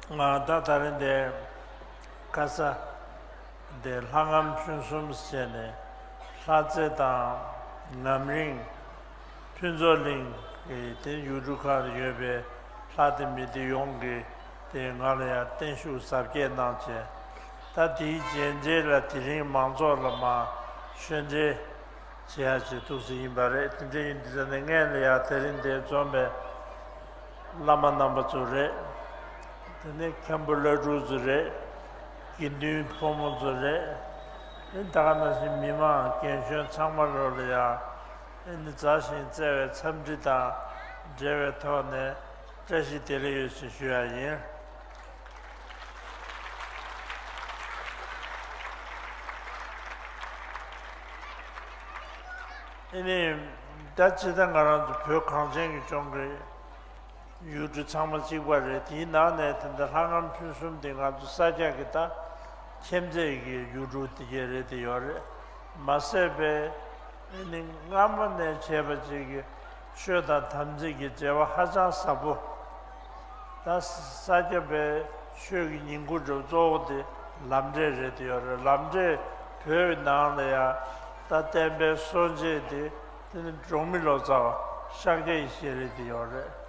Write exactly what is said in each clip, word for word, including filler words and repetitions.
ང་ད་ད་རེས་འདི་ཁ་ས་འདི་ལྷ་ངམ་ཕུན་སུམ་ཟེར་ནས་ལྷ་རྩེ་དང་ངམ་རིང་ཕུན་ཚོགས་གླིང་གི་དེ་ཡུལ་གྲུ་ཁག་ཡོད་པའི་ལྷ་སྡེ་མི་སྡེ་ཡོངས་ཀྱིས་དེ་ང་ལ་ཡང་བརྟན་བཞུགས་གཟབ་རྒྱས་གནང་བྱས། ད་དེའི་རྗེས་འབྲེལ་ལ་དེ་རིང་མང་ཚོགས་ལ་མར་ཆོས་འབྲེལ་བྱེད་ཡ་ཆེད་ཐུགས་སུ་ཡིན་པ་རེད། དེ་འདྲ་ཡིན་དུས་ཙང་ནས་སྔོན་ལ་ཡང་དེ་རིང་འདིར་འཛོམས་པའི་བླ་མ་རྣམ་པ་ཚོ་རེད། དེ་ནས་མཁན་པོ་བླ་སྤྲུལ་ཚོ་རེད། དགེ་འདུན་ཕོ་མོ་ཚོ་རེད། ཨེ་ད་ག་ནང་བཞིན་མི་མང་རྒན་གཞོན་ཚང་མ་ལོ་ལ་ཡང་ཨེ་ནི་མཛའ་ཞིང་བརྩེ་བའི་འཚམས་འདྲི་དང་འབྲེལ་བའི་ཐོག་ནས་བཀྲ་ཤིས་བདེ་ལེགས་ཡོད་ཅེས་ཞུ་ཡ་ཡིན། ཨེ་ནི་ད་ཅི་ད་ང་རང་ཚོ་བོད་གངས་ཅན་གྱི་ལྗོངས་ཀྱི་ཡུལ་གྲུ་ཚང་མ་གཅིག་པ་རེད། དེའི་ནང་ནས་དེ་འདྲ་ལྷ་ངམ་ཕུན་སུམ་དེ་ང་ཚོ་ས་སྐྱ་གི་ད་ཁྱིམ་མཚེས་ཀྱི་ཡུལ་གྲུ་དེ་གས་རེད་དེ་ཡོད་རེད། མ་ཟད་པའི་ཨེ་ནི་སྔ་མོ་ནས་བྱས་པ་ཅིག་གི་ཆོས་དང་དམ་ཚིག་གི་འབྲེལ་བ་ཧ་ཅང་ཟབ་པོ། ད་ས་སྐྱ་པའི་ཆོས་ཀྱི་ཉིང་ཁུ་འགྲོ་གཙོ་བོ་དེ་ལམ་འབྲས་རེད་དེ་ཡོད་རེད། ལམ་འབྲས་བོད་ནང་ལ་ཡང་ད་བསྟན་པའི་སྲོལ་འབྱེད་དེ་དེ་ནི་འབྲོག་མི་ལོ་ཙཱ་བ་ཤཱཀྱ་ཡེ་ཤེས་རེད་དེ་ཡོད་རེད།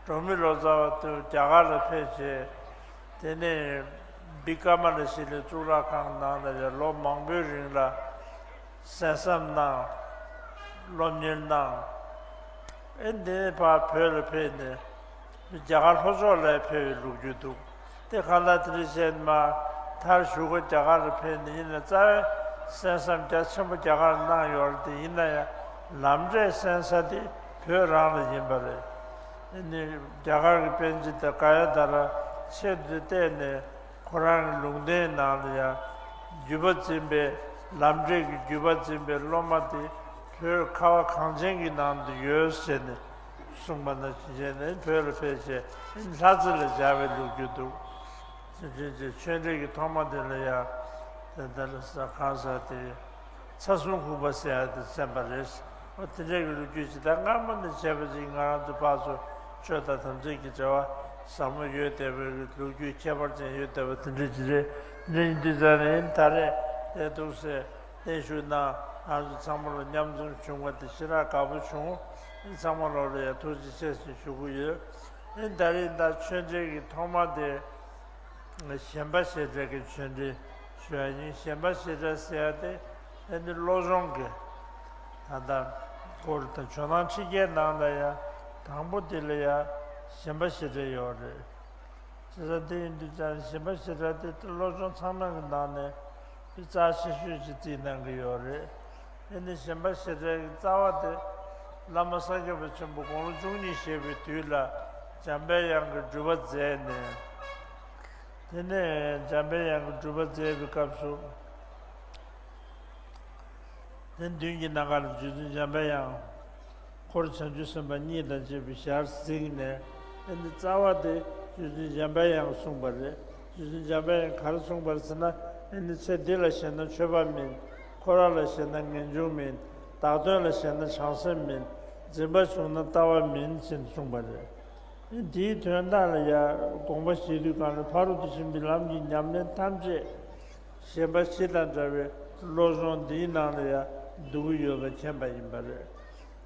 འབྲོག་མི་ལོ་ཙཱ་བ་དེ་རྒྱ་གར་ལ་ཕེབས་བྱས། དེ་ནས་བི་ཀ་མ་ལ་ཤི་ལའི་གཙུག་ལག་ཁང་ནང་ལ་ཡང་ལོ་མང་པོའི་རིང་ལ་གསན་བསམ་གནང་། སློབ་གཉེར་གནང་། ཨེ་འདི་ནས་ཕར་བོད་ལ་ཕེབས་ནས་རྒྱ་གར་ལྷོ་ཕྱོགས་ལ་ཕེབས་པའི་ལོ་རྒྱུས་འདུག་དེ་གང་ལྟར་དེ་འདྲ་བྱས་ནས་མར་མཐར་གཞུག་གུ་རྒྱ་གར་ལ་ཕེབས་ནས་ཡིན་ན་རྩ་བའི་གསན་བསམ་རྒྱ་ཆེན་པོ་རྒྱ་གར་ལ་གནང་ཡོད་རེད། དེ་ཡིན་ན་ཡང་ལམ་འབྲས་གསན་ས་དེ་བོད་རང་ལ་ཡིན་པ་རེད། ཨེ་ནི་རྒྱ་གར་གྱི་པཎ་ཆེན་དང་ག་ཡ་དྷ་ར་ཆེད་དུ་བལྟས་ནས་ཁོ་རང་གི་ལུང་བསྟན་ནང་ལ་ཡང་བརྒྱུད་པ་འཛིན་པའི་ལམ་འབྲས་ཀྱི་བརྒྱུད་པ་འཛིན་པའི་སློབ་མ་དེ་བོད་ཁ་བ་གངས་ཅན་གྱི་ནང་དུ་ཡོད་ཟེར་ནས་གསུངས་པ་ནང་བཞིན་བྱས་ནས་བོད་ལ་ཕེབས་བྱས་ལྷ་རྩེ་ལ་སྦྱར་བའི་ལོ་རྒྱུས་འདུག་དེ་འདྲའི་ཆོས་འབྲེལ་གྱི་ཐོག་མ་དེ་ལ་ཡང་དེ་ལྟར་ས་གང་ཟག་དེ། ཚ་གསུང་ཁུག་པ་ཟེར་ཡ་དེ་གསན་པ་རེད། འོ་དེ་འདྲའི་གི་ལོ་རྒྱུས་ཅིག་ད་སྔ་མོ་ནས་བྱས་པ་ཅིག་ང་རང་ཚོ་ཕར་ཚུར་ཆོས་དང་དམ་ཚིག་གི་འབྲེལ་བ་ཟབ་མོ་ཡོད་བསྡད་པའི་གི་ལོ་རྒྱུས་ཁྱད་པར་ཅན་ཡོད་བསྡད་པ་དེ་འདྲ་ཅིག་རེད། འདི་འདྲ་ཡིན་དུས་ཙང་ནས་ད་རེས་དེ་འདུག་སེ་བརྟན་བཞུགས་གནང་ང་ཚོ་ཚང་མ་ལ་མཉམ་འཛོམས་བྱུང་བ་དེ་ཞེ་དྲག་དགའ་པོ་བྱུང་། ཚང་མ་ལོ་ལ་ཡང་ཐུགས་རྗེ་ཆེ་ཞེས་ཞུ་གི་ཡོད། ད་རེས་ད་ཆོས་འབྲེལ་གི་ཐོག་མ་དེ། ཞེན་པ་ཞེ་དྲག་གི་ཆོས་འབྲེལ་ཞུ་ཡ་ཡིན། ཞེན་པ་ཞེ་དྲག་ཟེར་ཡ་དེ་ཨ་ནི་བློ་སྦྱོང་གི་ད་ལྟ་སྐོར་དང་ཇོ་ནང་ཁྲིད་བརྒྱའི་ནང་ལ་ཡ་དང་པོ་དེ་ལ་ཡ་ཞེན་པ་ཞེ་དྲག་ཡོད་རེད། བྱས་ཙང་དེ་ཡིན་དུས་ཙང་ཞེན་པ་ཞེ་དྲག་དེ་བློ་སྦྱོང་ཚང་མ་གི་ནང་ནས་རྩ་ཆེ་ཤོས་ཅིག་བརྩིས་གནང་གི་ཡོད་རེད། ཨ་ནི་ཞེན་པ་ཞེ་དྲག་གི་རྩ་བ་དེ་བླ་མ་ས་སྐྱ་པ་ཆེན་པོ་དགུང་ལོ་བཅུ་གཉིས་བཞེས་པའི་དུས་ལ་འཇམ་པའི་དབྱངས་ཀྱི་སྒྲུབ་པ་མཛད་ནས། དེ་ནས་འཇམ་པའི་དབྱངས་ཀྱི་སྒྲུབ་པ་མཛད་པའི་སྐབས་སུ། དེ་མདུན་གྱི་ནམ་མཁའ་ལ་རྗེ་བཙུན་འཇམ་པའི་དབྱངས། འཁོར་བྱང་ཆུབ་སེམས་དཔའ་གཉིས་དང་བཅས་པའི་ཞལ་གཟིགས་ནས། ཨེ་འདི་རྩ་བ་དེ་རྗེ་བཙུན་འཇམ་པའི་དབྱངས་གསུངས་པ་རེད། རྗེ་བཙུན་འཇམ་པའི་དབྱངས་ག་རེ་གསུངས་པ་རེད་ཟེར་ན། ཨེ་འདི་ཚེ་འདི་ལ་ཞེན་ན་ཆོས་པ་མིན། འཁོར་བ་ལ་ཞེན་ན་ངེས་འབྱུང་མིན། བདག་དོན་ལ་ཞེན་ན་བྱང་སེམས་མིན། འཛིན་པ་བྱུང་ན་ལྟ་བ་མིན་ཞེས་གསུངས་པ་རེད། འདིའི་དོན་དག་ལ་ཡང་དགོངས་པ་བཞེས་དུས་གང་ལ་ཕ་རོལ་ཏུ་ཕྱིན་པའི་ལམ་གྱི་ཉམས་ལེན་ཐམས་ཅད་ཞེན་པ་བཞི་དང་བྲལ་བའི་བློ་སྦྱོང་འདིའི་ནང་ལ་ཡང་འདུ་གི་ཡོད་པ་མཁྱེན་པ་ཡིན་པ་རེད།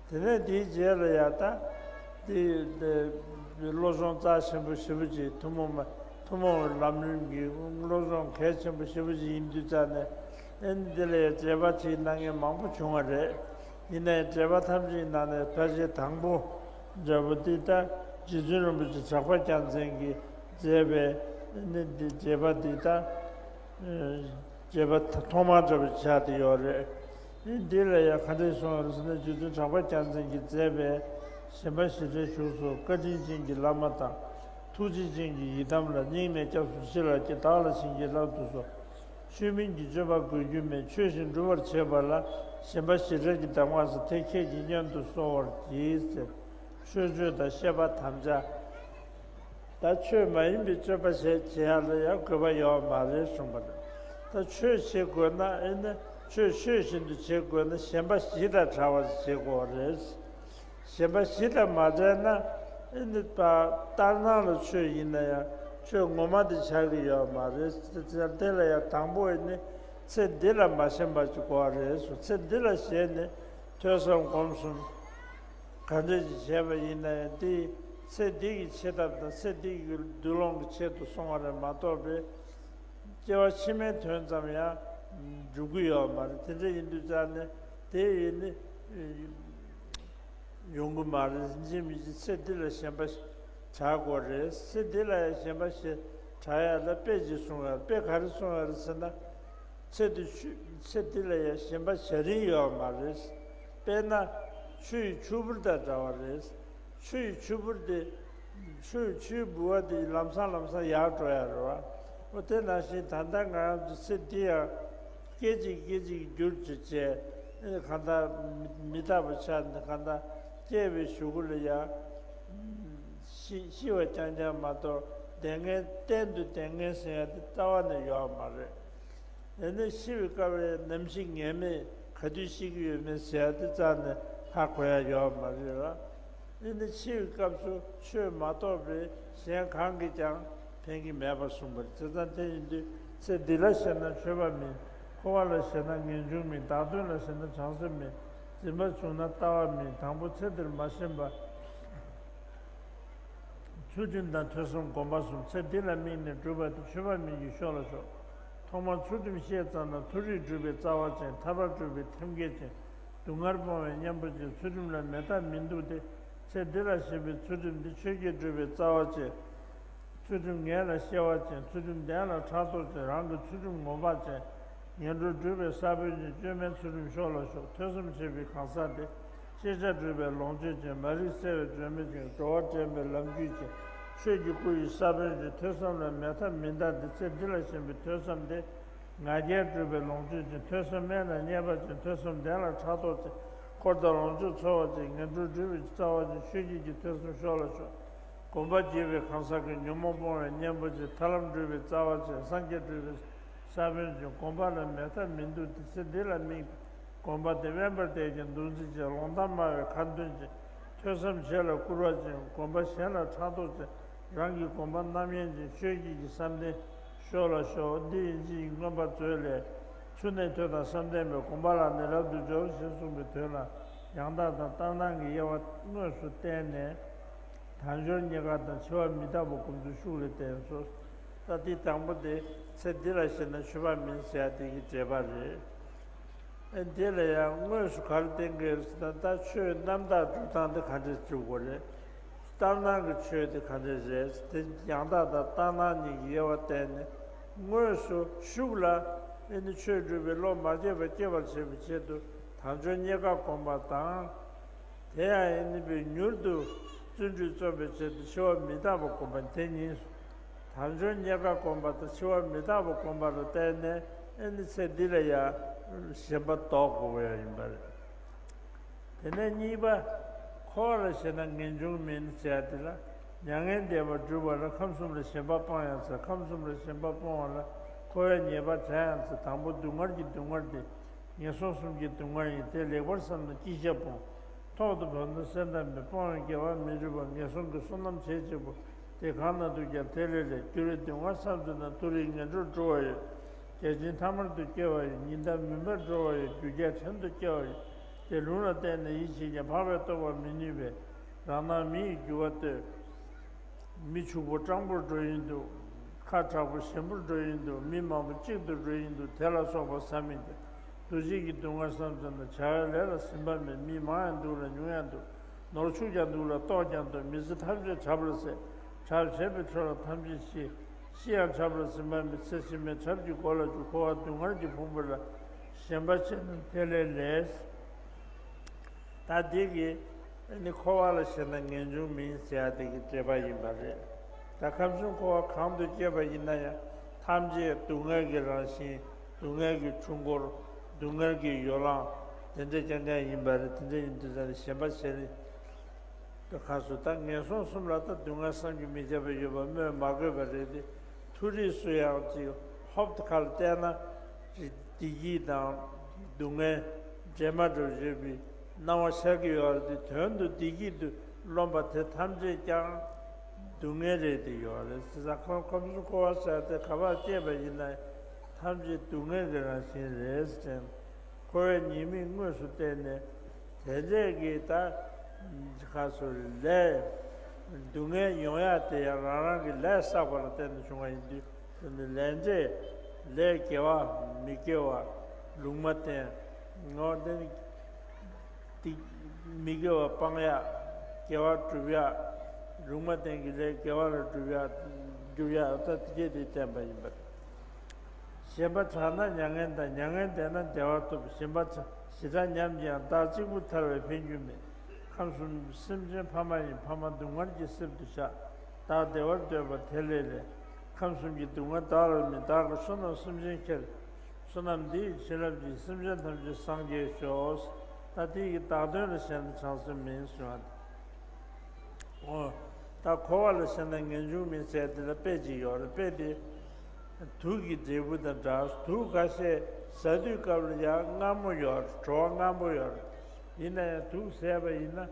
དེ་ནས་དེའི་རྗེས་ལ་ཡང་ད་དེ་བློ་སྦྱོང་རྩ་ཆེན་པོ་ཞེ་པོ་ཅིག་ཐུན་མོང་མ་ཐུན་མོང་བའི་ལམ་རིམ་གྱི་བློ་སྦྱོང་གལ་ཆེན་པོ་ཞེ་པོ་ཅིག་ཡིན་དུས་ཙང་ནས། ཨེ་འདི་ལ་ཡང་འགྲེལ་པ་བྲིས་གནང་མཁན་མང་པོ་བྱུང་བ་རེད། ཡིན་ནའི་འགྲེལ་པ་ཐམས་ཅད་ནང་ནས་ཕལ་ཆེར་དང་པོ་འདྲ་པོ་འདི་ལྟ་རྗེ་བཙུན་རིན་པོ་ཆེ་གྲགས་པ་རྒྱལ་མཚན་གྱིས་མཛད་པའི་ནི་འདི་འགྲེལ་པ་འདི་ལྟ་འགྲེལ་པ་ཐོག་མ་འདྲ་པོ་ཆགས་བསྡད་ཡོད་རེད། འདི་ལ་ཡང་ག་འདྲས་གསུངས་རེད་ཟེར་ན། རྗེ་བཙུན་གྲགས་པ་རྒྱལ་མཚན་གྱིས་མཛད་པའི་ཞེན་པ་ཞེ་དྲག་བཞུགས་སོ། བཀའ་དྲིན་ཅན་གྱི་བླ་མ་དང་། ཐུགས་རྗེ་ཅན་གྱི་ཡི་དམ་ལ། སྙིང་ནས་སྐྱབས་སུ་མཆི་ལགས་ཀྱིས། བདག་ལ་བྱིན་གྱིས་བརླབ་ཏུ་གསོལ། ཆོས་མིན་གྱི་སྤྱོད་པ་དགོས་རྒྱུ་མེད། ཆོས་བཞིན་སྒྲུབ་པར་བྱེད་པ་ལ། ཞེན་པ་ཞེ་དྲག་གི་གདམས་ངག་ཟེར། དེ་ཁྱེད་ཀྱིས་སྙན་དུ་གསོལ་བར་བགྱི་ཟེར། ཆོས་སྤྱོད་དང་བཤད་པ་དམ་བཅའ། ད་ཆོས་མ་ཡིན་པའི་སྤྱོད་པ་བྱེད་བྱེད་ཡ་ལ་ཡང་དགོས་པ་ཡོད་མ་རེད་གསུངས་པ་རེད། ད་ཆོས་བྱེད་དགོས་ན་ཨེ་ནི་ཆོས་ཆོས་བཞིན་དུ་བྱེད་དགོས་ན་ཞེན་པ་བཞི་དང་བྲལ་བ་བྱེད་དགོས་རེད། ཞེན་པ་བཞི་དང་མ་བྲལ་ན་ཨེ་ནི་ད་ལྟར་སྣང་ལ་ཆོས་ཡིན་ན་ཡང་ ཆོས་ངོ་མ་དེ་ཆགས་ཀྱི་ཡོད་མ་རེད། དེ་ལ་ཡང་དང་པོ་ནི་ཚེ་འདི་ལ་མ་ཞེན་པ་ཅིག་དགོས་པ་རེད་ཟེར། ཚེ་འདི་ལ་ཞེན་ནས་ཐོས་བསམ་སྒོམ་གསུམ་ག་འདྲ་ཞིག་བྱས་པ་ཡིན་ན་ཡང་དེ་ཚེ་འདི་གི་ཆེ་ཐབས་དང་ཚེ་འདི་གི་འདུ་ལོང་གི་ཆེད་དུ་སོང་བ་རེད་མ་གཏོགས་པའི་སྐྱེ་བ་ཕྱི་མའི་དོན་ཙམ་ཡང་འགྲུབ་ཀྱི་ཡོད་མ་རེད། དེ་འདྲ་ཡིན་དུས་ཙང་ནས་དེ་ཡིན་ནི། ཡོང་གི་མ་རེད། ཡིན་གཅིག་མིན་གཅིག་ཚེ་འདི་ལ་ཞེན་པ་བྱ་དགོས་རེད། ཚེ་འདི་ལ་ཡང་ཞེན་པ་ཞེ་དྲག་ཡ་ལ་དཔེ་ཅིག་གསུང་ཡ། དཔེ་ག་རེ་གསུང་ཡ་རེད་ཟེར་ན། ཚེ་འདི་ཆུ་ཚེ་འདི་ལ་ཡང་ཞེན་པ་བྱ་རིན་ཡོད་མ་རེད། དཔེར་ན་ཆུ་ཡི་ཆུ་བུར་དང་འདྲ་བ་རེད། ཆུ་ཡི་ཆུ་བུར་དེ་ཆུ་ཆུའི་ལྦུ་བ་དེ་ལམ་སང་ལམ་སང་ཡར་འགྲོ་ཡ་རེད་བ། འོ་དེ་ནང་བཞིན་ད་ལྟ་ང་རང་ཚོ་ཚེ་འདི་ཡང་སྐད་ཅིག་སྐད་ཅིག་འགྱུར་ཅིག་བྱས། ཨེ་གང་ལྟར་མི་མི་རྟག་པ་ཆགས་ནས་གང་ལྟར་སྐྱེ་བའི་གཞུག་གུ་ལ་ཡང་ཤི་ཤི་བ་རྐྱང་རྐྱང་མ་གཏོགས་བདེན་ངན་གཏན་དུ་བདེན་ངན་ཟེར་ཡ་དེ་རྩ་བ་ནས་ཡོད་མ་རེད། དེ་ནས་ཤི་བའི་སྐབས་ལ་ནམ་ཤི་ངེས་མེད་ག་དུས་ཤི་གི་ཡོད་མེད་ཟེར་ཡ་དེ་རྩ་ནས་ཧ་གོ་ཡ་ཡོད་མ་རེད་ར། དེ་ནི་འཆི་བའི་སྐབས་སུ་ཆོས་མ་གཏོགས་པའི་གཞན་གང་གིས་ཀྱང་ཕན་གྱི་མེད་པར་གསུངས་པ་རེད། བྱས་ཙང་དེ་ཡིན་དུས་ཚེ་འདི་ལ་ཞེན་ན་ཆོས་པ་མིན། འཁོར་བ་ལ་ཞེན་ན་ངེས་འབྱུང་མིན། བདག་དོན་ལ་ཞེན་ན་བྱང་སེམས་མིན། འཛིན་པ་བྱུང་ན་ལྟ་བ་མིན། དང་པོ་ཚེ་འདིར་མ་ཞེན་པ། ཚུལ་ཁྲིམས་དང་ཐོས་བསམ་སྒོམ་པ་གསུམ། ཚེ་འདི་ལ་དམིགས་ནས་སྒྲུབ་པ་དེ་ཆོས་པ་མིན་གྱི་ཤོག་ལ་ཤོག་ཐོག་མར་ཚུལ་ཁྲིམས་བཤད་ཙམ་ན་མཐོ་རིས་སྒྲུབ་པའི་རྩ་བ་ཅན། ཐར་པར་སྒྲུབ་པའི་ཐེམ་སྐས་ཅན། སྡུག་བསྔལ་སྤོང་བའི་གཉེན་པོ་ཅན། ཚུལ་ཁྲིམས་ལ་མེད་ཐབས་མི་འདུག་སྟེ། ཚེ་འདི་ལ་ཞེན་པའི་ཚུལ་ཁྲིམས་འདི། ཆོས་ཀྱི་སྒྲུབ་པའི་རྩ་བ་ཅན། ཚུལ་ཁྲིམས་ངེས་ལ་ཤེས་པ་ཅན། ཚུལ་ཁྲིམས་བདེན་ལ་ཕྲག་དོག་ཅན། རང་གི་ཚུལ་ཁྲིམས་ངོམས་པ་ཅན། ངན་འགྲོར་སྒྲུབ་པའི་ས་བོན་ཅན། བཅོས་མའི་ཚུལ་ཁྲིམས་ཤོག་ལ་ཤོག་ཐོས་བསམ་བྱེད་པའི་གང་ཟག་སྟེ། ཤེས་བྱ་སྒྲུབ་པའི་ལོངས་སྤྱོད་ཅན། མ་རིག་སེལ་བའི་སྒྲོན་མེ་ཅན། འགྲོ་བ་འདྲེན་པའི་ལམ་རྒྱུད་ཅན། ཆོས་ཀྱི་སྐུ་ཡི་ས་བོན་ཅན། ཐོས་བསམ་ལ་མེད་ཐབས་མིན་ད་འདི། ཚེ་འདི་ལ་ཞེན་པའི་ཐོས་བསམ་སྟེ། ང་རྒྱལ་སྒྲུབ་པའི་ལོངས་སྤྱོད་ཅན། ཐོས་བསམ་དམན་ལ་བརྙས་པ་ཅན། ཐོས་བསམ་ལྡན་ལ་ཕྲག་དོག་ཅན། འཁོར་དང་ལོངས་སྤྱོད་འཚོལ་བ་ཅན། ངན་འགྲོར་སྒྲུབ་པའི་རྩ་བ་ཅན། ཆོས་ཉིད་ཀྱི་ཐོས་བསམ་ཤོག་ལ་ཤོག་སྒོམ་པ་བགྱིས་པའི་གང་ཟག་གི་ཉོན་མོངས་སྤོང་བའི་གཉེན་པོ་ཅན། ཐར་ལམ་སྒྲུབ་པའི་རྩ་བ་ཅན། སངས་རྒྱས་སྒྲུབ་པའི་ས་བོན་ཅན། སྒོམ་པ་ལ་མེད་ཐབས་མི་འདུག་སྟེ། ཚེ་འདི་ལ་དམིགས་ཏེ། སྒོམ་པ་དེ་དབེན་པར་བསྡད་ཀྱང་འདུ་འཛི་ཅན། ལོང་གཏམ་སྨྲ་བའི་ཁ་འདོན་ཅན། ཐོས་བསམ་བྱེད་ལ་སྐུར་བ་ཅན། སྒོམ་པ་གཞན་ལ་ཕྲག་དོག་ཅན། རང་གི་སྒོམ་པ་རྣམ་གཡེང་ཅན། ཆོས་ཉིད་ཀྱི་བསམ་གཏན་ཤོག་ལ་ཤོག་འདི་ཡིན་གཅིག་མངོན་པ་མཛོད་ལས། ཚུལ་གནས་ཐོས་དང་བསམ་གཏན་པའི། སྒོམ་པ་ལ་ནི་རབ་ཏུ་སྦྱོར་ཞེས་གསུངས་པའི་དོན་ལ། ཡང་དག་དང་ལྟར་སྣང་གི་དབྱེ་བ་དངོས་སུ་བསྟན་ནས། དལ་འབྱོར་རྙེད་དཀའ་དང་འཆི་བ་མི་རྟག་པ་སྒོམ་ཚུལ་ཤུགས་ལ་བསྟན་སོ། ད་འདི་དང་པོ་དེ་ཚེ་འདི་ལ་ཞེན་ན་ཆོས་པ་མིན་ཟེར་ཡ་དེ་གི་འགྲེལ་པ་རེད། ཨ་འདི་ལ་ཡང་དངོས་སུ་ག་རེ་བསྟན་གྱི་རེད་ཟེར་ན། ད་ཆོས་རྣམ་དག་སྒྲུབ་སྟངས་དེ་ག་འདྲས་སྒྲུབ་དགོས་རེད། ལྟར་སྣང་གི་ཆོས་དེ་ག་འདྲས་རེད། དེ་ཡང་དག་དང་ལྟར་སྣང་གཉིས་ཀྱི་དབྱེ་བ་བསྟན་ནས། དངོས་སུ་ཤུགས་ལ་ཨེ་ནི་ཆོས་སྒྲུབ་པའི་བློ་མ་སྐྱེས་པ་སྐྱེ་བར་བྱེད་པའི་ཆེད་དུ་དལ་འབྱོར་རྙེད་དཀའ་སྒོམ་པ་དང་། དེ་ཡང་ཨེ་ནི་པའི་མྱུར་དུ་བརྩོན་འགྲུས་རྩོམ་པའི་ཆེད་དུ་འཆི་བ་མི་རྟག་པ་སྒོམ་པ་དེ་གཉིས་སུ། དལ་འབྱོར་རྙེད་དཀའ་སྒོམ་པ་དང་འཆི་བ་མི་རྟག་པ་སྒོམ་པ་ལ་བརྟེན་ནས་ཨེ་ནི་ཚེ་འདི་ལ་ཡང་ཞེན་པ་ལྡོག་དགོས་ཡ་ཡིན་པ་རེད། དེ་ནས་གཉིས་པ། འཁོར་བ་ལ་ཞེན་ན་ངེས་འབྱུང་མིན་ཟེར་ཡ་དེ་ལ། མྱ་ངན་འདས་པ་སྒྲུབ་པ་ལ་ཁམས་གསུམ་ལ་ཞེན་པ་སྤང་ཡང་ཚེ། ཁམས་གསུམ་ལ་ཞེན་པ་སྤོང་བ་ལ་འཁོར་བའི་ཉེས་པ་བྱ་ཡང་ཚེ། དང་པོ་སྡུག་བསྔལ་གྱི་སྡུག་བསྔལ་དེ། ངན་སོང་གསུམ་གྱི་སྡུག་བསྔལ་ཡིན། དེ་ལེགས་པར་བསམ་ན་ཅི་བྱ་སྤོང་། ཐོག་ཏུ་བབས་ན་སེམས་ཐག་མེད། སྤོང་བའི་དགེ་བ་མི་འགྲུབ་པ། ངན་སོང་གི་བསོད་ནམས་བྱེད་ཅེས་པོ། དེ་གང་ན་འདུག་ཀྱང་དེ་ལས་ལས། འགྱུར་བའི་སྡུག་བསྔལ་བསམ་ཚུལ་ན། མཐོ་རིས་ངན་འགྲོར་འགྲོ་བ་ཡོད། བརྒྱ་བྱིན་ཐ་མལ་དུ་སྐྱེ་བ་ཡོད། ཉི་ཟླ་མུན་པར་འགྲོ་བ་ཡོད། རྒྱུ་རྒྱལ་བྲན་དུ་སྐྱེ་བ་ཡོད། དེ་ལུང་ལ་བརྟེན་ནས་ཡིད་ཆེས་ཀྱང་། འཕགས་པས་རྟོགས་པར་མི་ནུས་པས། རང་སྣང་མི་ཡི་རྒྱུ་བ་ལྟོས། མི་ཕྱུག་པོ་སྤྲང་པོར་འགྲོ་ཡི་འདུག་ཁ་དྲག་པོ་ཞན་པོར་འགྲོ་ཡི་འདུག་མི་མང་པོ་གཅིག་ཏུ་འགྲོ་ཡི་འདུག་དེ་ལ་སོགས་པ་བསམ་མི་འདོད། འདུ་བྱེད་ཀྱི་སྡུག་བསྔལ་བསམ་ཚར་ན། བྱ་བའི་ལས་ལ་ཟིན་པ་མེད། མི་མང་ཡང་འདུག་ལ་ཉུང་ཡང་འདུག་ནོར་ཕྱུགས་ཀྱང་འདུག་ལ་ལྟོགས་ཀྱང་འདུག་མི་ཚེ་ཐམས་ཅད་གྲབས་ལ་ཟད། གྲབས་བྱས་པའི་འཕྲོ་ལ་ཐམས་ཅད་ཤི། ཤི་ཡང་གྲབས་ལ་ཟིན་པ་མེད། ཚེ་ཕྱི་མའི་གྲབས་ཀྱི་སྒོ་ལ་འཇུག་འཁོར་བ་སྡུག་བསྔལ་གྱི་ཕུང་པོ་ལ་ཞེན་པ་བྱས་ན་དེ་ལས་ལས། ད་འདི་གི་ནི་འཁོར་བ་ལ་ཞེན་ན་ངེས་འབྱུང་མིན་ཟེར་ཡ་དེ་གི་འགྲེལ་པ་ཡིན་པ་རེད། ད་ཁམས་གསུམ་འཁོར་བ་གང་དུ་སྐྱེས་པ་ཡིན་ན་ཡང་ཐམས་ཅད་སྡུག་བསྔལ་གྱི་རང་བཞིན། སྡུག་བསྔལ་གྱི་འཁྲུལ་འཁོར། སྡུག་བསྔལ་གྱི་ཡོ་ལང་། དེ་འདྲ་རྐྱང་རྐྱང་ཡིན་པ་རེད། དེ་འདྲ་ཡིན་དུས་ཙང་ནས་ཞེན་པ་བྱས་ནས། ད་ཁ་སུ་ད་ངན་སོང་གསུམ་ལ་ད་སྡུག་བསྔལ་བསམ་གྱིས་མི་ཁྱབ་པ་ཡོད་པ་སྨོས་མ་དགོས་པ་རེད་དེ། མཐོ་རིས་སུ་ཡང་ཅིག་ཧོབ་ཏེ་ཁ་ལ་བལྟས་ན། བདེ་སྐྱིད་དང་སྡུག་བསྔལ་འདྲེས་མ་འདྲ་བརྗོད་པའི་སྣང་བ་ཤར་གྱི་ཡོད་རེད་དེ། དོན་དུ་བདེ་སྐྱིད་དུ་རློམ་པ་དེ་ཐམས་ཅད་ཀྱང་། སྡུག་བསྔལ་རེད་དེ་ཡོད་རེད། དེ་ཙང་ཁམས་ཁམས་གསུམ་འཁོར་བ་ཟེར་དེ་ག་པར་སྐྱེས་པ་ཡིན་ན་ཐམས་ཅད་སྡུག་བསྔལ་གྱི་རང་བཞིན་རེད་ཟེར། འཁོར་བའི་ཉེས་དམིགས་དངོས་སུ་བསྟན་ནས། དེ་འདྲས་ཀྱི་ད་ཁ་སོ་ལས་སྡུག་བསྔལ་ཡོང་ཡ་དེ་ཡང་རང་རང་གི་ལས་བསགས་པ་ལ་བརྟེན་ནས་བྱུང་བ་ཡིན་དུས། དེ་ནི་ལས་འབྲས་ལས་དགེ་བ་མི་དགེ་བ་ལུང་མ་བསྟན་ངོ་། དེ་ནི་དེ་མི་དགེ་བ་སྤང་ཡ། དགེ་བ་སྒྲུབ་ཡ། ལུང་མ་བསྟན་གྱི་ལས་དགེ་བ་ལ་སྒྲུབ་ཡ། སྒྲུབ་ཡ་ད་དེ་སྐད་དེ་བསྟན་པ་ཡིན་པ་རེད། ཞེན་པ་དྲག་ན་མྱ་ངན་འདའ། མྱ་ངན་འདས་ན་བདེ་བ་ཐོབ། ཞེན་པ་ཞེ་དྲག་ཉམས་ཀྱིས་ཡང་བདག་གཅིག་པུ་ཐར་བའི་ཕན་རྒྱུ་མེད། ཁམས་གསུམ་སེམས་ཅན་ཕ་མ་ཡིན། ཕ་མ་སྡུག་བསྔལ་གྱིས་གསེབ་ཏུ་བཞག་བདག་བདེ་བར་འདོད་པ་དེ་ལས་ལེགས། ཁམས་གསུམ་གྱི་སྡུག་བསྔལ་བདག་ལ་མིན། བདག་གིས་བསོད་ནམས་སེམས་ཅན་ཁྱེར། བསོད་ནམས་འདི་ཡི་བྱིན་རླབས་ཀྱིས། སེམས་ཅན་ཐམས་ཅད་སངས་རྒྱས་ཤོག་ད་དེ་ཡི་བདག་དོན་ལ་ཞེན་ན་བྱང་སེམས་མིན་གསུངས་པ། ཨོ། ད་འཁོར་བ་ལ་ཞེན་ན་ངེས་འབྱུང་མིན་ཟེར་དེ་ལ་དཔེ་ཅིག་ཡོད་རེད། དཔེ་དེ་དུག་གི་འབྲས་བུ་དང་འདྲ། དུག་ཁ་ཤས་ཟ་དུས་སྐབས་ལ་ཡང་མངར་མོ་ཡོད་རེད། བྲོ་བ་མངར་པོ་ཡོད་རེད། ཡིན་ན་ཡང་དུག་ཟས་པ་ཡིན་ན།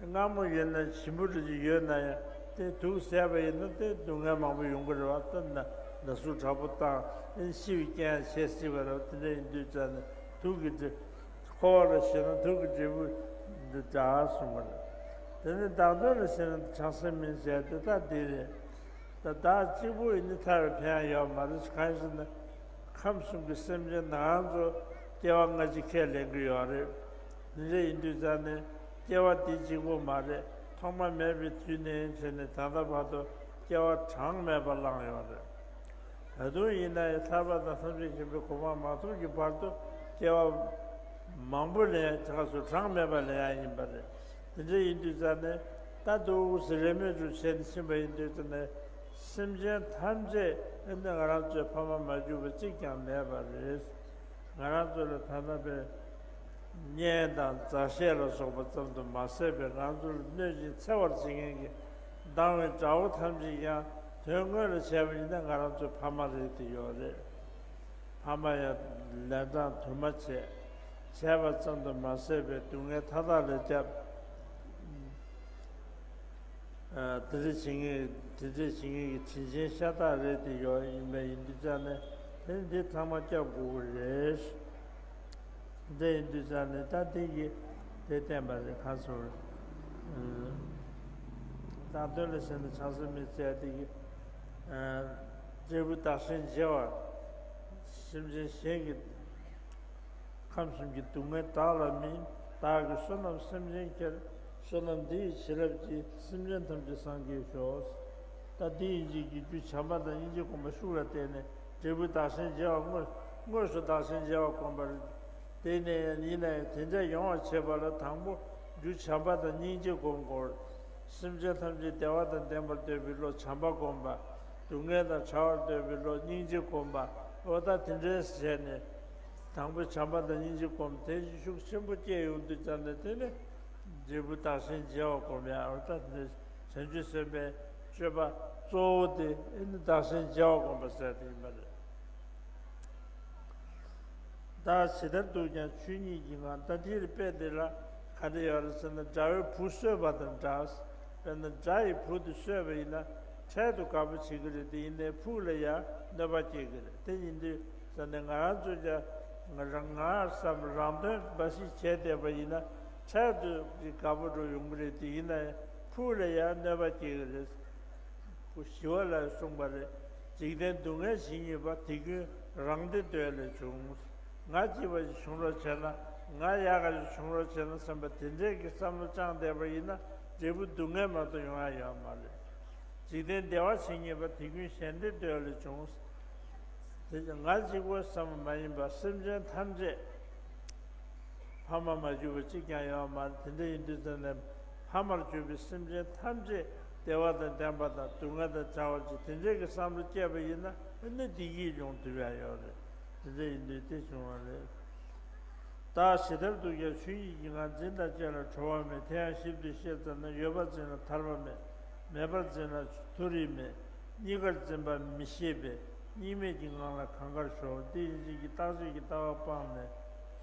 མངར་མོ་ཡོད་ན་ཞིམ་པོ་འདྲ་ཅིག་ཡོད་ན་ཡང་དེ་དུག་ཟས་པ་ཡིན་ན་དེ་སྡུག་བསྔལ་མང་པོ་ཡོང་གི་རེད་བ། ད་ན་ན་ཟུག་དྲག་པོ་བཏང་། ཤི་བའི་རྐྱེན་བྱེད་སྲིད་པ་རེད་བ། དེ་འདྲ་ཡིན་དུས་ཙང་ནས་དུག་གི་འབྲས། འཁོར་བ་ལ་ཞེན་ན་དུག་གི་འབྲས་བུ་འདི་འདྲ་གསུངས་པ་རེད། དེ་ནི་བདག་དོན་ལ་ཞེན་ན་བྱང་སེམས་མིན་ཟེར་དེ་ད་འདི་རེད། ད་བདག་གཅིག་པུ་ཡིན་ན་ཐར་བའི་ཕན་ཡོད་མ་རེད། གང་ཡིན་ཟེར་ན། ཁམས་གསུམ་གྱི་སེམས་ཅན་ང་རང་ཚོ་སྐྱེ་བ་སྔ་ཕྱི་ཁས་ལེན་གྱི་ཡོད་རེད། འདི་འདྲ་ཡིན་དུས་ཙང་ནས་སྐྱེ་བ་འདི་གཅིག་པུ་མ་རེད། ཐོག་མ་མེད་པའི་དུས་ནས་བྱས་ནས་ད་ལྟ་བར་དུ་སྐྱེ་བ་གྲངས་མེད་པ་བླངས་ཡོད་རེད། ད་དུང་ཡིན་ན་ཡང་ཐར་པ་དང་ཐམས་ཅད་མཁྱེན་པའི་གོ་འཕང་མ་ཐོབ་ཀྱི་བར་དུ་སྐྱེ་བ་མང་པོ་ལེན་ཡ་ཆ་སོ་གྲངས་མེད་པ་ལེན་ཡ་ཡིན་པ་རེད། དེ་འདྲ་ཡིན་དུས་ཙང་ནས་ད་འདུག་སེ་རེས་མོས་འགྲུབ་བྱས་ནས་ཕྱིན་པ་ཡིན་དུས་ཙང་ནས་སེམས་ཅན་ཐམས་ཅད་ཨེ་ནི་ང་རང་ཚོའི་ཕ་མ་མ་གྱུར་པ་གཅིག་ཀྱང་མེད་པ་རེད། ང་རང་ཚོ་ལ་ཐ་ན་པའི་གཉེན་དང་མཛའ་བཤེས་ལ་སོགས་པ་ཙམ་དུ་མ་ཟད་པའི་ང་ཚོ་ལ་གནོད་ཅིང་འཚེ་བར་བྱེད་མཁན་གྱི་སྡང་བའི་དགྲ་བོ་ཐམས་ཅད་ཀྱང་དོན་དངོས་ལ་བྱས་པ་ཡིན་ན་ང་རང་ཚོའི་ཕ་མ་རེད་དེ་ཡོད་རེད། ཕ་མ་ཡང་ལན་གྲངས་དུ་མ་བྱས། བྱས་པ་ཙམ་དུ་མ་ཟད་པའི་སྡུག་བསྔལ་མཐའ་དག་ལ་བརྒྱབ། ཨ། དེ་འདྲ་བྱེད་ངེས་དེ་འདྲ་བྱེད་ངེས་ཀྱི་དྲིན་ཆེན་ཤ་སྟག་རེད་དེ་ཡོད་ཡིན་པ་ཡིན་དུས་ཙང་ནས་དེ་འདི་ཚང་མ་སྐྱབས་དགོས་ཀྱི་རེད། འདི་ཡིན་དུས་ཙང་ནས་ད་འདི་གི་དེ་བསྟན་པ་རེད། ཁ་སོར་བདག་དོན་ལ་ཞེན་ན་བྱང་སེམས་མིན་ཟེར་དེ་གི་འབྲས་བུ་བདག་གཞན་བརྗེ་བ། སེམས་ཅན་གཞན་གྱི་ཁམས་གསུམ་གྱི་སྡུག་བསྔལ་བདག་ལ་མིན། བདག་གིས་བསོད་ནམས་སེམས་ཅན་ཁྱེར། བསོད་ནམས་འདི་ཡི་བྱིན་རླབས་ཀྱིས། སེམས་ཅན་ཐམས་ཅད་སངས་རྒྱས་ཤོག་ད་འདི་ཡི་རྗེས་ཀྱི་རྒྱུ་བྱམས་པ་དང་སྙིང་རྗེ་སྒོམ་པ་ཤུགས་ལ་བརྟེན་ནས་འབྲས་བུ་བདག་གཞན་བརྗེ་བ་དངོས་དངོས་སུ་བདག་གཞན་བརྗེ་བ་སྒོམ་པར། དེ་ནས་ཡིན་ན་ཡང་དེ་འདྲ་ཡོང་བར་བྱེད་པ་ལ་དང་པོ་རྒྱུ་བྱམས་པ་དང་སྙིང་རྗེ་སྒོམ་དགོས། སེམས་ཅན་ཐམས་ཅད་བདེ་བ་དང་ལྡན་པར་འདོད་པའི་བློ་བྱམས་པ་སྒོམ་པ། སྡུག་བསྔལ་དང་བྲལ་བར་འདོད་པའི་བློ་སྙིང་རྗེ་སྒོམ་པ། འོ་ད་དེ་འདྲས་བྱས་ནས། དང་པོ་བྱམས་པ་དང་སྙིང་རྗེ་སྒོམ་དེ་ཤུགས་ཆེན་པོ་སྐྱེས་ཡོང་དུས་ཙམ་ནས་དེ་ནས་འབྲས་བུ་བདག་གཞན་བརྗེ་བ་སྒོམ་ཡ། འོ་ད་དེ་བྱང་ཆུབ་སེམས་དཔའི་སྤྱོད་པ་གཙོ་བོ་དེ་ཨེ་ནི་བདག་གཞན་བརྗེ་བ་སྒོམ་པ་ཟེར་དེ་ཡིན་པ་རེད། བདག་ཇི་ལྟར་འདུག་ཀྱང་ཆོས་ཉིད་ཀྱི་ངང་། ད་འདིར་དཔེ་འདི་ལ་ག་འདྲ་ཡོད་རེད་ཟེར་ན་དགྲ་བོའི་བུ་གསོད་པ་དང་འདྲ། དཔེར་ན་དགྲ་ཡི་བུ་དེ་གསོད་པ་ཡིན་ན་འཕྲལ་དུ་དགའ་པོ་བྱེད་ཀྱི་རེད། དེ་ཡིན་ནའི་ཕུགས་ལ་ཡང་གནོད་པ་སྐྱེལ་གྱི་རེད། དེ་ཡིན་དུས་ཙམ་ནས་ང་རང་ཚོས་ཀྱང་ང་རང་ང་བསམ་རང་དོན་འབའ་ཞིག་བྱས་བསྡད་པ་ཡིན་ན་འཕྲལ་དུ་དགའ་པོ་འགྲོ་ཡོང་གི་རེད། དེ་ཡིན་ན་ཡང་ཕུགས་ལ་ཡང་གནོད་པ་སྐྱེལ་གྱི་རེད། སྐུ་ཞི་བ་ལྷས་གསུངས་པ་རེད། འཇིག་རྟེན་སྡུག་བསྔལ་ཇི་སྙེད་པ། དེ་ཀུན་རང་བདེ་འདོད་ལས་བྱུང་། ང་སྐྱིད་པ་ཞིག་བྱུང་རོགས་བྱས་ན། ང་ཡག་ག་ཞིག་བྱུང་རོགས་བྱས་ན་བསམ་པ་དེ་འདྲས་ཀྱི་བསམ་བློ་བཅངས་བསྡད་པ་ཡིན་ན་འབྲས་བུ་སྡུག་བསྔལ་མ་གཏོགས་ཡོང་ཡ་ཡོད་མ་རེད། འཇིག་རྟེན་བདེ་བ་ཇི་སྙེད་པ། དེ་ཀུན་གཞན་བདེ་འདོད་ལས་བྱུང་། དེ་ང་གཅིག་པོའི་བསམ་པ་མ་ཡིན་པར་སེམས་ཅན་ཐམས་ཅད་ཕ་མ་མ་གྱུར་པ་གཅིག་ཀྱང་ཡོད་མ་རེད། དེ་འདྲ་ཡིན་དུས་ཙམ་ནས་ཕ་མར་གྱུར་པའི་སེམས་ཅན་ཐམས་ཅད་བདེ་བ་དང་ལྡན་པ་དང་སྡུག་བསྔལ་དང་བྲལ་བ་ཅིག་དེ་འདྲའི་གི་བསམ་བློ་སྐྱེས་པ་ཡིན་ན་ཨ་ནི་བདེ་སྐྱིད་ཡོང་ཐུབ་ཡ་ཡོད་རེད། དེ་འདྲ་ཡིན་དུས་དེ་བྱུང་བ་རེད། བདག་ཇི་ལྟར་འདུག་ཀྱང་ཆོས་ཉིད་ཀྱི་ངང་། འཛིན་དང་བཅས་ལ་གྲོལ་བ་མེད། དེ་ཡང་ཞིབ་ཏུ་ཤེས་ཙམ་ན། ཡོད་པར་འཛིན་ལ་ཐར་པ་མེད། མེད་པར་འཛིན་ལ་མཐོ་རིས་མེད། གཉིས་ཀར་འཛིན་པ་མི་ཤེས་པས། གཉིས་མེད་ཀྱི་ངང་ལ་གང་དགར་ཞོག་འདི་ཡིན་ཕྱིར་གྱི་རྟག་ཆད་ཀྱི་ལྟ་བ་སྤངས་ནས།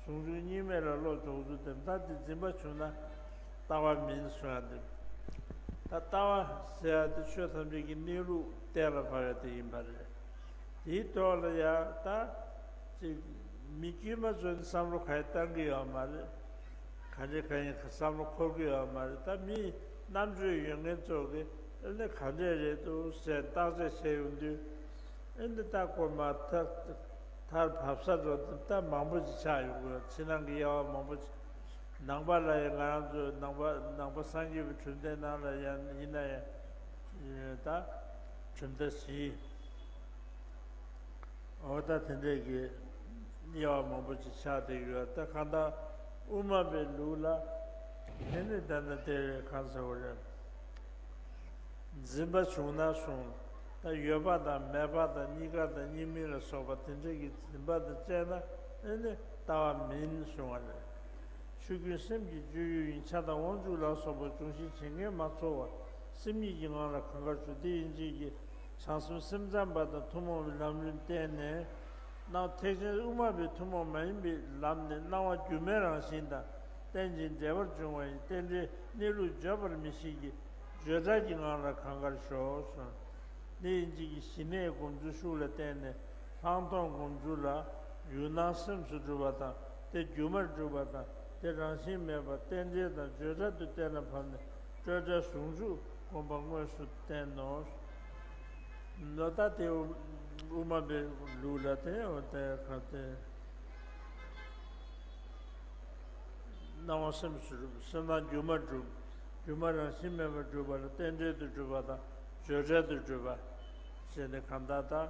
ཟུང་འཇུག་གཉིས་མེད་ལ་བློ་འཇོག་ཚུལ་དེ། ད་འདི་འཛིན་པ་བྱུང་ན་ལྟ་བ་མིན་གསུང་ཡ་འདི། ད་ལྟ་བ་ཟེར་ཡ་དེ་ཆོས་ཐམས་ཅད་ཀྱི་གནས་ལུགས་གཏན་ལ་ཕབ་ཡ་དེ་ཡིན་པ་རེད། དེའི་ཐོག་ལ་ཡང་ད་ཅིག་མི་དཀྱུས་མ་ཚོས་ནི་བསམ་བློ་ག་ཡེ་བཏང་གི་ཡོད་མ་རེད། ག་འདྲ་གང་ཡིན་བསམ་བློ་འཁོར་གི་ཡོད་མ་རེད། ད་མི་རྣམ་དཔྱོད་ཡོད་མཁན་ཚོ་གིས་ཨ་ནི་ག་འདྲ་རེད་འདུག་ཟེར་བརྟག་དཔྱད་བྱས་ཡོང་དུས། ཨ་ནི་ད་སྐོར་མ་ཐར་ཐར་བབས་ས་འགྲོ་ད་མང་པོ་ཅིག་ཆགས་ཡོང་གི་ཡོད། ཕྱི་ནང་གི་དབྱེ་བ་མང་པོ་ཅིག་ནང་པ་ལ་ཡང་ང་རང་ཚོའི་ནང་པ་ནང་པ་སངས་རྒྱས་པའི་གྲུབ་མཐའི་ནང་ལ་ཡང་ཡིན་ན་ཡང་ད་གྲུབ་མཐའ་བཞི། འོ་ད་དེ་འདྲས་ཀྱི་དབྱེ་བ་མང་པོ་ཅིག་ཆགས་བསྡད་ཡོད། ད་གང་ལྟར་དབུ་མ་པའི་ལུགས་ལ་དེ་ནི་ད་ལྟ་དེ་རེད་གང་ཟེར་བ་རེད། འཛིན་པ་བྱུང་ན་བྱུང་། ད་ཡོད་པ་དང་མེད་པ་དང་གཉིས་ཀ་དང་གཉིས་མིན་ལ་སོགས་པ་དེ་འདྲས་ཀྱི་འཛིན་པ་དང་བཅས་ན་ཨེ་ནི་ལྟ་བ་མིན་གསུང་བ་རེད། ཆོས་ཀུན་སེམས་ཀྱི་སྤྱོད་ཡུལ་ཡིན། ཆགས་དང་དབང་ཕྱུག་ལ་སོགས་པ་འབྱུང་ཞིང་བྱེད་ངེས་མ་ཚོར་བར་སེམས་ཉིད་ཀྱི་ངང་ལ་གང་དགར་ཞོག་དེ་ཡིན་ཕྱིར་གྱི་བྱང་སེམས་སེམས་ཙམ་པ་དང་ཐུན་མོང་བའི་ལམ་རིམ་བསྟན་ནས། སྣང་ཐེག་ཆེན་དབུ་མ་པའི་ཐུན་མོང་མ་ཡིན་པའི་ལམ་ནི་སྣང་བ་སྒྱུ་མའི་རང་བཞིན་དང་རྟེན་ཅིང་འབྲེལ་པར་འབྱུང་བ་ཡི་རྟེན་འབྲེལ་གནས་ལུགས་བརྗོད་པར་མི་ཤེས་ཀྱི་བརྗོད་བྲལ་གྱི་ངང་ལ་གང་དགར་ཞོག་གསུངས། འདི་ཡིན་གཅིག་གི་ཞི་གནས་སྒོམ་ཚུལ་ཤུགས་ལ་བརྟེན་ནས་ལྷག་མཐོང་སྒོམ་ཚུལ་ལ་ཡུལ་སྣང་སེམས་སུ་གྲུབ་པ་དང་དེ་སྒྱུ་མར་གྲུབ་པ་དང་དེ་རང་བཞིན་མེད་པ་རྟེན་འབྲེལ་དང་བརྗོད་བྲལ་དུ་གཏན་ལ་ཕབ་ནས་སྤྲོས་བྲལ་ཟུང་འཇུག་སྒོམ་པ་དངོས་སུ་བསྟན་ནོ། ལོ་ད་དེ་དབུ་མ་པའི་ལུགས་ལ་དེ་འོ་དེ་ག་དེ། སྣང་བ་སེམས་སུ་གྲུབ། སེམས་སྣང་སྒྱུ་མར་གྲུབ། སྒྱུ་མ་རང་བཞིན་མེད་པར་གྲུབ་པ་ལ་རྟེན་འབྲེལ་དུ་གྲུབ་པ་དང་བརྗོད་བྲལ་དུ་གྲུབ་པ་ཞེས་ནས་གང་ལྟར་ད།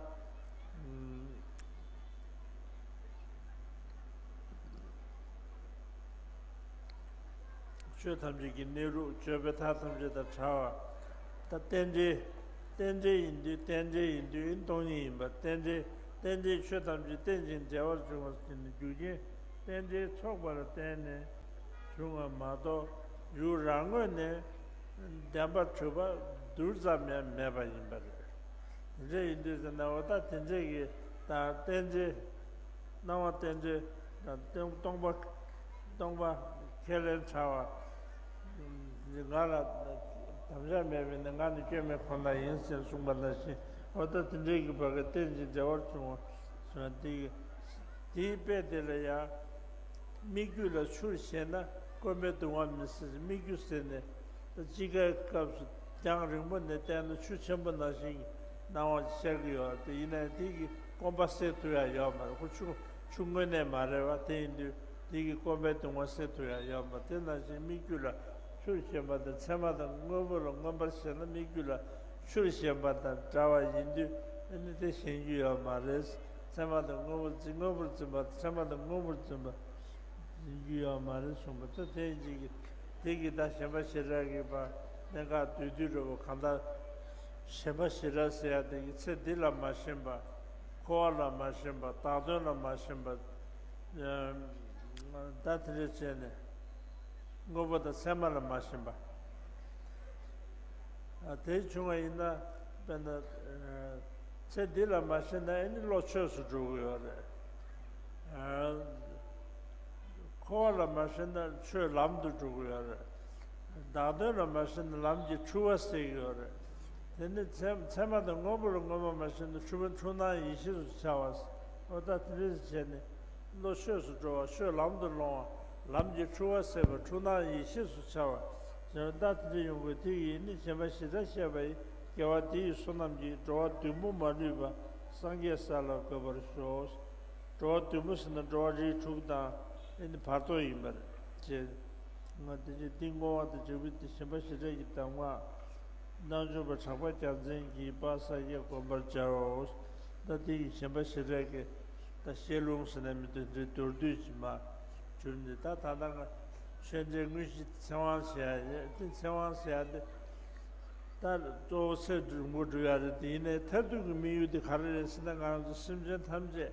ཆོས་ཐམས་ཅད་ཀྱི་གནས་ལུགས་བརྗོད་པའི་མཐའ་ཐམས་ཅད་དང་བྲལ་བ། ད་རྟེན་འབྲེལ། རྟེན་འབྲེལ་ཡིན་དུས་རྟེན་འབྲེལ་ཡིན་དུས་ཡིན་སྟོང་ཉིད་ཡིན་པ་རྟེན་འབྲེལ། རྟེན་འབྲེལ་ཆོས་ཐམས་ཅད་རྟེན་ཅིང་འབྲེལ་བར་འབྱུང་བ་ཟེར་ནས་རྒྱུ་རྐྱེན་རྟེན་འབྲེལ་ཚོགས་པར་བརྟེན་ནས་བྱུང་བ་མ་གཏོགས་ཡུལ་རང་ངོས་ནས་བདེན་པར་གྲུབ་པ་རྡུལ་ཙམ་ཡང་མེད་པ་ཡིན་པ་རེད། དེ་འདྲ་ཡིན་དུས་ཟེར་ན་འོ་ད་དེ་འདྲས་ཀྱི་ད་རྟེན་འབྲེལ། སྣང་བ་རྟེན་འབྲེལ་དང་སྟོང་སྟོང་པ། སྟོང་པ་ཁས་ལེན་བྱ་བ། ང་ལ་དམ་བཅའ་མེད་པས་ནི་ང་ནི་སྐྱོན་མེད་ཁོ་ན་ཡིན་ཟེར་གསུངས་པ་ནང་བཞིན་འོ་ད་དེ་འདྲའི་གི་བར་གྱི་རྟེན་ཅིང་འབྲེལ་བར་འབྱུང་བ་སོགས་དེ་དེའི་དཔེ་དེ་ལ་ཡང་སྨིག་རྒྱུ་ལ་ཆུར་བཞེས་ན་སྐོམ་པའི་གདུང་བ་མི་སེལ། སྨིག་རྒྱུ་ཟེར་ནས་དཔྱིད་ཀའི་སྐབས་སུ་རྒྱང་རིང་པོ་ནས་བལྟས་ན་ཆུ་ཆེན་པོ་ནང་བཞིན་གྱི་སྣང་བ་ཤར་གྱི་ཡོད་རེད། དེ་ཡིན་ནའི་དེ་གི་སྐོམ་པ་སེལ་ཐུབ་ཡ་ཡོད་མ་རེད། ཁོ་ཆུ་ཆུ་དངོས་གནས་མ་རེད་བ། དེ་ཡིན་དུས་དེ་གི་སྐོམ་པའི་གདུང་བ་སེལ་ཐུབ་ཡ་ཡོད་མ་རེད། དེ་ནང་བཞིན་སྨིག་རྒྱུ་ལ་ཆུར་བཞེངས་པ་དང་ཚེར་མ་དང་སྔོན་པོ་ལ་མངོན་པར་བཞེངས་ན་སྨིག་རྒྱུ་ལ་ཆུར་བཞེངས་པ་དང་འདྲ་བ་ཡིན་དུས་ཨ་ནི་དེ་བཞེངས་རྒྱུ་ཡོད་མ་རེད། ཚེར་མ་དང་སྔོན་པོར་འཛིན། སྔོན་པོར་འཛིན་པ་དང་ཚེར་མ་དང་སྔོན་པོར་འཛིན་པ་བཞེངས་རྒྱུ་ཡོད་མ་རེད་གསུངས་པ། ད་དེ་ཡིན་གཅིག་གི་དེ་གི་ད་ཞེན་པ་ཞེ་དྲག་གི་བ་གནད་འགག་བསྡུས་བསྡུས་རེད་བ། གང་ལྟར་ཞེན་པ་ཞེ་དྲག་ཟེར་ཡ་དེ་གི་ཚེ་འདི་ལ་མ་ཞེན་པ། འཁོར་བ་ལ་མ་ཞེན་པ། བདག་དོན་ལ་མ་ཞེན་པ། ཨ་ད་དེ་འདྲ་བྱས་ནས་དངོས་པོ་དང་ཚད་མ་ལ་མ་ཞེན་པ། ཨ་དེ་བྱུང་བ་ཡིན་ན་དཔེར་ན་ཨ་ཚེ་འདི་ལ་མ་ཞེན་ན་ཨ་ནི་བློ་ཆོས་སུ་འགྲོ་གི་ཡོད་རེད། ཨ་འཁོར་བ་ལ་མ་ཞེན་ན་ཆོས་ལམ་དུ་འགྲོ་གི་ཡོད་རེད། བདག་དོན་ལ་མ་ཞེན་ན་ལམ་གྱི་འཁྲུལ་བ་སེལ་གྱི་ཡོད་རེད། དེ་ནི་ཚད་ཚད་མ་དང་དངོས་པོ་ལ་དངོས་པོ་མ་ཞེན་ན་འཁྲུལ་པ་འཁྲུལ་སྣང་ཡེ་ཤེས་སུ་འཆར་བ། འོ་ད་དེ་འདྲ་བྱས་ནས་བློ་ཆོས་སུ་འགྲོ་བ། ཆོས་ལམ་དུ་སློང་བ། ལམ་གྱི་འཁྲུལ་བ་སེལ་བ། འཁྲུལ་སྣང་ཡེ་ཤེས་སུ་འཆར་བ། ཞེས་པ་ད་དེ་འདྲ་ཡོང་དགོས། དེ་ཡིས་ནི་ཞེན་པ་ཞེ་དྲག་བཤད་པ་ཡི་དགེ་བ་དེ་ཡི་བསོད་ནམས་ཀྱིས་འགྲོ་བ་བདུན་པོ་མ་ལུས་པ་སངས་རྒྱས་ས་ལ་འགོད་པར་ཤོག་འགྲོ་བ་བདུན་པོ་ཟེར་ན་འགྲོ་བ་རིགས་དྲུག་དང་ཨེ་ནི་བར་དོ་ཡིན་པར་བྱེད། ང་དེ་ཚེ་འདི་བསྔོ་བ་དང་བྱ་བའི་དེ་ཞེན་པ་ཞེ་དྲག་གི་གདམས་ངག་རྣལ་འབྱོར་པ་གྲགས་པ་རྒྱལ་མཚན་གྱིས་དཔལ་ས་སྐྱ་བསྒོམ་པར་སྦྱར་རོ། ད་དེ་ཡི་ཞེན་པ་ཞེ་དྲག་གི་ད་ཞལ་ལུང་ཟེར་ན་མི་འདུག་འདི་མདོར་བསྡུས་ཀྱི་མ་གྱུར་ནས་ད་ད་ལྟ་ང་ཆོས་འབྲེལ་དངོས་གཞི་ཚེ་དབང་ཟེར་ཡ་དེ་ཚེ་དབང་ཟེར་ཡ་དེ། ད་གཙོ་བོ་ཚེ་སྒྲུབ་འགོ་འགྲོ་ཡ་རེད། དེ་ཡིན་ནའི་མཐར་ཐུག་གི་དམིགས་ཡུལ་དེ་ག་རེ་རེད་ཟེར་ན་ང་རང་ཚོ་སེམས་ཅན་ཐམས་ཅད་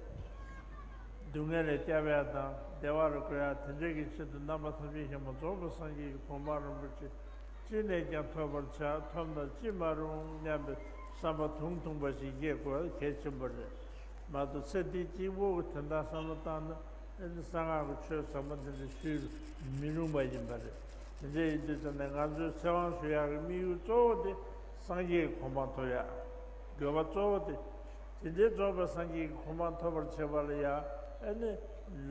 སྡུག་བསྔལ་ལས་སྐྱབས་ཡ་དང་བདེ་བ་ལ་བཀོད་ཡ་དེ་འདྲ་གི་ཆེད་དུ་རྣམ་པ་ཐམས་ཅད་མཁྱེན་པ་རྫོགས་པའི་སངས་རྒྱས་ཀྱི་གོ་འཕང་རིན་པོ་ཆེ་ཅི་ནས་ཀྱང་ཐོབ་པར་བྱ། ཐོབ་ན་ཅི་མ་རུང་སྙམ་པའི་བསམ་པ་དུང་དུང་པ་ཞིག་སྐྱེ་དགོས་གལ་ཆེན་པོ་རེད་མ་གཏོགས་ཚེ་འདི་གཅིག་པོ་གི་དོན་དག་བསམ་བློ་བཏང་ན་ཨེ་ནི་གསང་སྔགས་ཀྱི་ཆོས་ཟབ་མོ་འདི་འདྲ་ཞུས་མི་རུང་བ་ཡིན་པ་རེད། དེ་འདྲ་ཡིན་དུས་ཙམ་ནས་ང་ཚོའི་ཚེ་དབང་ཞུ་ཡག་གི་དམིགས་ཡུལ་གཙོ་བོ་དེ་སངས་རྒྱས་ཀྱི་གོ་འཕང་ཐོབ་ཡག་དགོས་པ་གཙོ་བོ་དེ། དེ་འདྲའི་རྫོགས་པའི་སངས་རྒྱས་ཀྱི་གོ་འཕང་ཐོབ་པར་བྱེད་པ་ལ་ཡ། ཨ་ནི་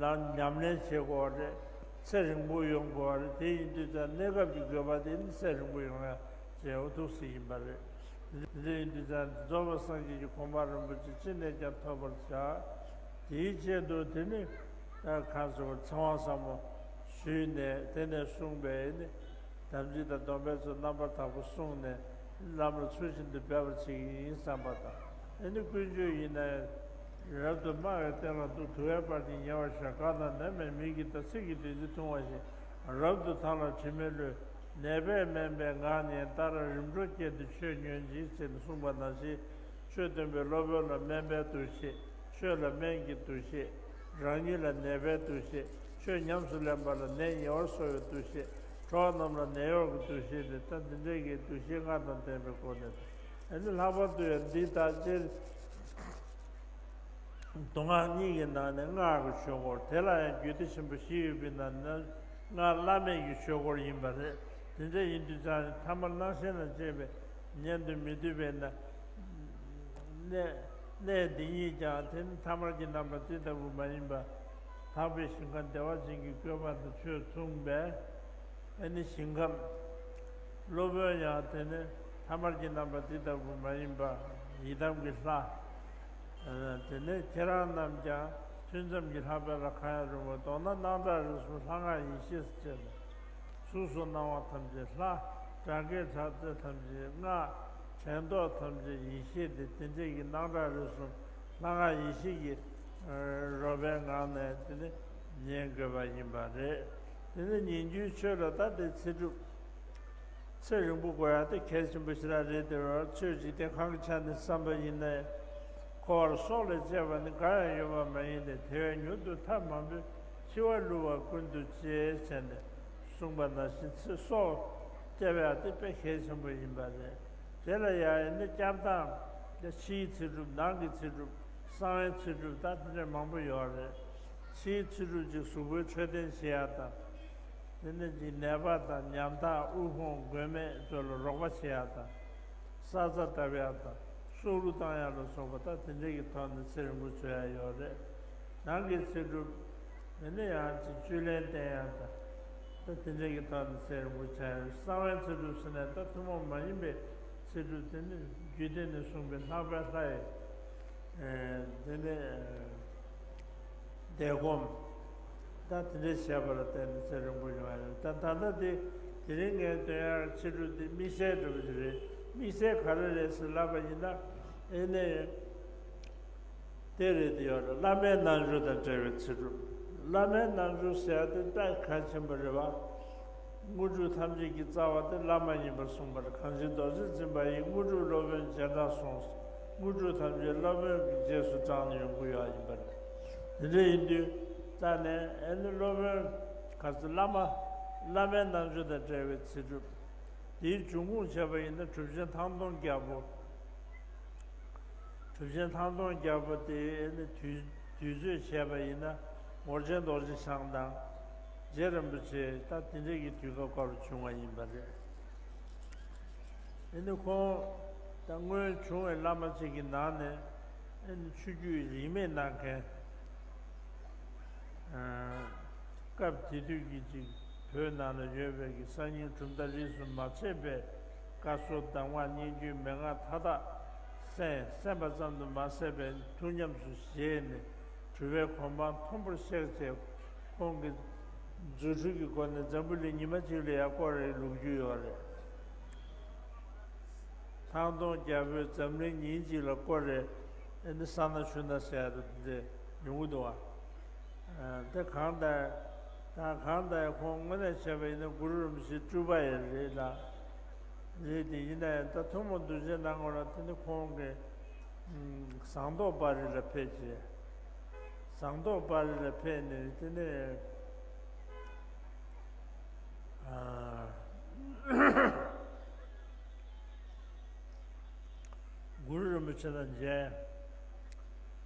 ལམ་ཉམས་ལེན་བྱེད་དགོས་པ་རེད། ཚེ་རིང་པོ་ཡོང་དགོས་པ་རེད། དེ་ཡིན་དུས་ཙམ་གནས་སྐབས་ཀྱི་དགོས་པ་དེ་ནི་ཚེ་རིང་པོ་ཡོང་ཡག་བྱེད་འོ་ཐུགས་སྲིད་ཡིན་པ་རེད། དེ་ཡིན་དུས་ཙམ་རྫོགས་པའི་སངས་རྒྱས་ཀྱི་གོ་འཕང་རིན་པོ་ཆེ་ཅི་ནས་ཀྱང་ཐོབ་པར་བྱ། དེའི་ཆེད་དུ་དེ་ནི་ད་གང་ཟེར་བ་ཚེ་དབང་ཟབ་མོ་ཞུས་ནས་དེ་ནས་གསུངས་པའི་ནི་དམ་ཚིག་དང་སྡོམ་པའི་ཚུལ་རྣམ་པར་དག་པ་བསྲུངས་ནས་ལམ་ལ་ཚུལ་བཞིན་དུ་འབད་པར་བྱེད་ཀྱི་ཡིན་བསམ་པ་དང་། ཨ་ནི་ཀུན་སྤྱོད་ཡིན་ན་ཡང་རབ་ཏུ་སྨྲ་བའི་སྟེང་ལ་འདུག་དུ་བའི་བར་གྱི་ཉེ་བར་ཞོག་གང་དང་ནད་མེད་མི་གིས་ད་ཚིག་གི་བདུད་རྩི་འཐུང་བ་བཞིན། རབ་ཏུ་ཐང་ལ་དྲི་མེད་ལུས། ནད་པས་སྨན་པའི་ངག་ཉན། ལྟ་ར་རིམ་གྲོ་བསྐྱེད་དེ་ཆོས་ཉོན་ཅིག་ཅེས་གསུངས་པ་ནང་བཞིན། ཆོས་སྟོན་པས་སློབ་དཔོན་ལ་སྨན་པའི་འདུ་ཤེས། ཆོས་ལ་སྨན་གྱི་འདུ་ཤེས། རང་ཉིད་ལ་ནད་པའི་འདུ་ཤེས། ཆོས་ཉམས་སུ་ལེན་པ་ལ་ནད་ཉེ་བར་གསོ་བའི་འདུ་ཤེས། གྲོགས་རྣམས་ལ་ནད་གཡོག་གི་འདུ་ཤེས་ཏེ། ད་འདི་འདྲའི་གི་འདུ་ཤེས་ལྔ་དང་ལྡན་པའི་སྒོ་ནས། ཨ་ནི་ལྷག་པར་དུ་ཡང་འདི་ལྟ་སྤྱིར། མདོ་སྔགས་གཉིས་ཀྱི་ནང་ནས་སྔགས་ཀྱི་ཆོས་སྐོར། དེ་ལ་ཡང་རྒྱུད་སྡེ་ཆེན་པོ་བཞི་ཡོད་པའི་ནང་ནས་སྔགས་བླ་མེད་ཀྱི་ཆོས་སྐོར་ཡིན་པ་རེད། དེ་འདྲ་ཡིན་དུས་ཙང་ཐ་མལ་སྣང་ཤས་དང་བཅས་པའི་ཉན་དུ་མི་བཏུབ་པས་ན། གནས་གནས་འདི་ཉིད་ཀྱང་དེ་ནི་ཐ་མལ་གྱི་རྣམ་པ་དེ་ལྟ་བུ་མ་ཡིན་པ། དག་པའི་ཞིང་ཁམས་བདེ་བ་ཅན་གྱི་བཀོད་པ་དང་ཆོས་མཚུངས་པས། ཨ་ནི་ཞིང་ཁམས། སློབ་དཔོན་ཡང་དེ་ནི་ཐ་མལ་གྱི་རྣམ་པ་འདི་ལྟ་བུ་མ་ཡིན་པ། ཡི་དམ་གྱི་ལྷ། དེ་ནས་ཁྱེད་རང་རྣམས་ཀྱང་ཐུན་མཚམས་ཀྱི་ལྷག་པའི་ལ་གང་ཡང་རུང་བ། མདོར་ན་སྣང་གྲགས་རིག་གསུམ་ལྷ་སྔགས་ཡེ་ཤེས་སུ་བྱས་ནས། གཟུགས་སུ་སྣང་བ་ཐམས་ཅད་ལྷ། སྒྲ་སྐད་གྲགས་ཚད་ཐམས་ཅད་སྔགས། དྲན་རྟོག་ཐམས་ཅད་ཡེ་ཤེས་ཏེ། དེ་འདྲའི་གི་སྣང་གྲགས་རིག་གསུམ་ལྷ་སྔགས་ཡེ་ཤེས་ཀྱི་རོལ་པའི་ངང་ནས་དེ་ནི་ཉན་དགོས་པ་ཡིན་པ་རེད། དེ་ནི་ཉན་རྒྱུའི་ཆོས་ལ་ད་དེ་ཚེ་སྒྲུབ། ཚེ་རིང་པོ་དགོས་ཡ་དེ་གལ་ཆེན་པོ་ཞེ་དྲག་རེད། དེ་བར་ཆོས་འཇིག་རྟེན་གང་གི་ཆ་ནས་བསམ་པ་ཡིན་ནའི། འཁོར་བར་སྲོག་ལས་གཅེས་པ་ནི་གང་ཡང་ཡོད་པ་མ་ཡིན་ཏེ། དེ་བས་མྱུར་དུ་ཐབས་མང་པོས། འཆི་བ་བསླུ་བ་ཀུན་ཏུ་སྤྱད། ཟེར་ནས་གསུངས་པ་ནང་བཞིན་ཚེ་སྲོག་བསྐྱབ་ཡ་དེ་དཔེ་གལ་ཆེན་པོ་ཡིན་པ་རེད། དེ་ལ་ཡང་ནི་བསྐྱབ་སྟངས་དེ་ཕྱིའི་ཚེ་སྒྲུབ། ནང་གི་ཚེ་སྒྲུབ། གསང་བའི་ཚེ་སྒྲུབ། ད་དེ་འདྲ་མང་པོ་ཡོད་རེད། ཕྱིའི་ཚེ་སྒྲུབ་ཅིག་གཟུགས་པོའི་འཕྲོད་བསྟེན་བྱེད་ཡ་དང་། དེ་ནས་ཀྱི་ནད་པ་དང་ཉམ་ཐག་དབུལ་ཕོངས་མགོན་མེད་ཚོ་ལ་རོགས་པ་བྱེད་ཡག་དང་། ས་ཆ་བཏབ་ཡག་དང་སྲོག་བླུ་བཏང་ཡག་ལ་སོགས་པ་ད་དེ་འདྲ་གི་ཐོག་ནས་ཚེ་རིང་པོ་བཟོ་ཡག་ཡོད་རེད། ནང་གི་ཚེ་སྒྲུབ། དེ་ནས་ཡང་ཅིག་བཅུད་ལེན་བསྟེན་ཡག་དང་། ད་དེ་འདྲ་གི་ཐོག་ནས་ཚེ་རིང་པོ་བྱ་ཡག་རེད། གསང་བའི་ཚེ་སྒྲུབ་ཟེར་ནས་ད་ཐུན་མོང་མ་ཡིན་པའི་ཚེ་སྒྲུབ་དེ་ནི་རྒྱུད་སྡེ་ནས་གསུངས་པའི་ལྷག་པའི་ལྷ་ཡི། དེ་ནས། བཟླས་སྒོམ། ད་དེ་འདྲའི་བྱས་པ་ལ་བརྟེན་ནས་ཚེ་རིང་པོ་ཡོང་ཡ་རེད། ད་ད་ལྟ་དེ་དེ་རིང་ངས་སྟོན་ཡ་ཚེ་སྒྲུབ་དེ་དམིགས་བསལ་འདྲ་པོ་ཞིག་རེད། དམིགས་བསལ་ག་རེ་རེད་ཟེར་ལབ་པ་ཡིན་ན། ཨེ་ནས། དེ་རེད་དེ་ཡོད་རེད། བླ་མའི་རྣལ་འབྱོར་དང་འབྲེལ་བའི་ཚེ་སྒྲུབ། བླ་མའི་རྣལ་འབྱོར་ཟེར་ཡ་དེ་ད་གལ་ཆེན་པོ་རེད་བ། དངོས་གྲུབ་ཐམས་ཅད་ཀྱི་རྩ་བ་དེ་བླ་མ་ཡིན་པར་གསུངས་པར། གང་ཕྱིར་རྡོ་རྗེ་འཛིན་པ་ཡི། དངོས་གྲུབ་སློབ་དཔོན་རྗེས་འབྲང་གསུངས། དངོས་གྲུབ་ཐམས་ཅད་སློབ་དཔོན་གྱི་རྗེས་སུ་འབྲངས་ནས་ཡོང་གི་ཡོད་ཡིན་པ་རེད། དེ་འདྲ་ཡིན་དུས་ད་ནས་ཨེ་ནི་སློབ་དཔོན་ག་ཚོད་བླ་མ། བླ་མའི་རྣལ་འབྱོར་དང་འབྲེལ་བའི་ཚེ་སྒྲུབ། དེའི་འབྱུང་ཁུངས་བྱས་པ་ཡིན་ན་གྲུབ་ཆེན་ཐང་སྟོང་རྒྱལ་པོ། གྲུབ་ཆེན་ཐང་སྟོང་རྒྱལ་པོ་དེ་ནི་དུས་དུས་ཚོད་བྱས་པ་ཡིན་ན་ངོར་ཆེན་རྡོ་རྗེ་འཆང་དང་རྗེ་རིན་པོ་ཆེ་ད་དེ་འདྲས་ཀྱི་དུས་སྐབས་སྐབས་ལ་བྱུང་བ་ཡིན་པ་རེད། དེ་ནི་ཁོང་ད་སྔོན་བྱུང་བའི་བླ་མ་ཅིག་གི་ནང་ནས་ཨེ་ནི་ཆོས་བརྒྱུད་རིས་མེད་གནང་མཁན། སྐབས་དེ་དུས་ཀྱི་ཅིག་བོད་ནང་ལ་ཡོད་པའི་གི་གསར་རྙིང་གྲུབ་མཐའ་རིས་སུ་མ་ཆད་པའི་བཀའ་སྲོལ་གདམས་ངག་སྙན་བརྒྱུད་མན་ངག་མཐའ་དག་གསན། གསན་པ་ཙམ་དུ་མ་ཟད་པའི་ཐུགས་ཉམས་སུ་བཞེས་ནས་གྲུབ་པའི་གོ་འཕང་མཐོན་པོར་གཤེགས་བྱས། ཁོང་གིས་རྫུ་འཕྲུལ་གྱི་སྒོ་ནས་འཛམ་བུ་གླིང་ཉི་མ་གཅིག་ལ་ཡར་བསྐོར་བའི་ལོ་རྒྱུས་ཡོད་རེད། ཐང་སྟོང་རྒྱལ་པོས་འཛམ་གླིང་ཉིན་གཅིག་ལ་བསྐོར་རེ། ཨེ་ནི་ས་ན་ཆུ་ན་ཟེར་ཡ་དེ་ཡོང་གི་འདུག་བ། དེ་གང་ལྟར། ད་གང་ལྟར་ཁོང་དངོས་གནས་བྱས་པ་ཡིན་ན་གུ་རུ་རིན་པོ་ཆེའི་སྤྲུལ་པ་ཡང་རེད་ལ། རེད་དེ་ཡིན་ན་ཡང་ད་ཐུན་མོང་གདུལ་བྱའི་སྣང་ངོ་ལ་དེ་ནི་ཁོང་གིས་ཟངས་མདོག་དཔལ་རི་ལ་ཕེབས་རྗེས། ཟངས་མདོག་དཔལ་རི་ལ་ཕེབས་ནས་དེ་ནས། གུ་རུ་རིན་པོ་ཆེ་དང་མཇལ།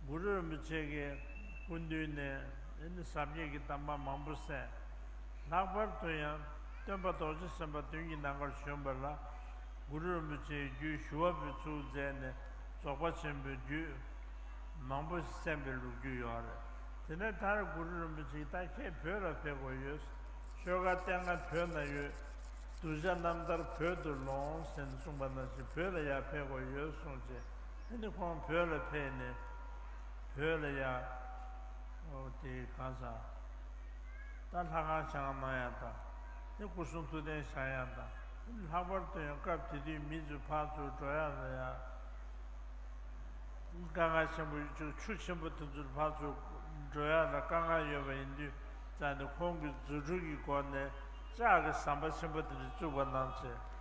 གུ་རུ་རིན་པོ་ཆེ་གི་སྐུ་མདུན་ནས་ཨེ་ནི་ཟབ་རྒྱས་ཀྱི་གདམས་པ་མང་པོ་གསན། ལྷག་པར་དུ་ཡང་ སྟོན་པ་རྡོ་རྗེ་སེམས་དཔའ་མདུན་གྱི་ནམ་མཁར་བྱོན་པ་ལ། གུ་རུ་རིན་པོ་ཆེའི་རྒྱུད་ཞུ་བ་པོའི་ཚུལ་མཛད་ནས་རྫོགས་པ་ཆེན་པོའི་རྒྱུད་མང་པོ་གསན་པའི་ལོ་རྒྱུས་ཡོད་རེད། དེ་ནས་མཐར་གུ་རུ་རིན་པོ་ཆེས་ད་ཁྱེད་བོད་ལ་ཕེབས་དགོས་ཡོད། ཆོས་སྒར་བསྟན་ལྔ་བོད་ན་ཡོད། གདུལ་བྱ་རྣམ་ཐར་བོད་དུ་ལོངས་ཟེར་ནས་གསུངས་པ་ནང་བཞིན་བོད་ལ་ཡར་ཕེབས་དགོས་ཡོད་གསུངས་རྗེས། དེ་ནས་ཁོང་བོད་ལ་ཕེབས་ནས་བོད་ལ་ཡར། ཨོ་དེ་གང་ཟག་ད་ལྷ་ཁང་བྱང་གནང་ཡག་དང་། དེ་སྐུ་གསུང་ཐུགས་རྟེན་བཞེངས་ཡག་དང་། ལྷག་པར་དུ་ཡང་སྐབས་དེ་དུས་མི་ཚོས་ཕར་ཚུར་འགྲོ་ཡག་ལ་ཡང་དཀའ་ངལ་ཆེན་པོ་ཡོད། ཆུ་ཆེན་པོ་དེ་ཚོར་ཕར་ཚུར་འགྲོ་ཡག་ལ་དཀའ་ངལ་ཡོད་པ་ཡིན་དུས་ཙང་ནས་ཁོང་གིས་རྫུ་འཕྲུལ་གྱི་སྒོ་ནས་ལྕགས་ཀྱི་ཟམ་པ་ཆེན་པོ་དེ་འདྲ་བཙུགས་པ་གནང་བྱས།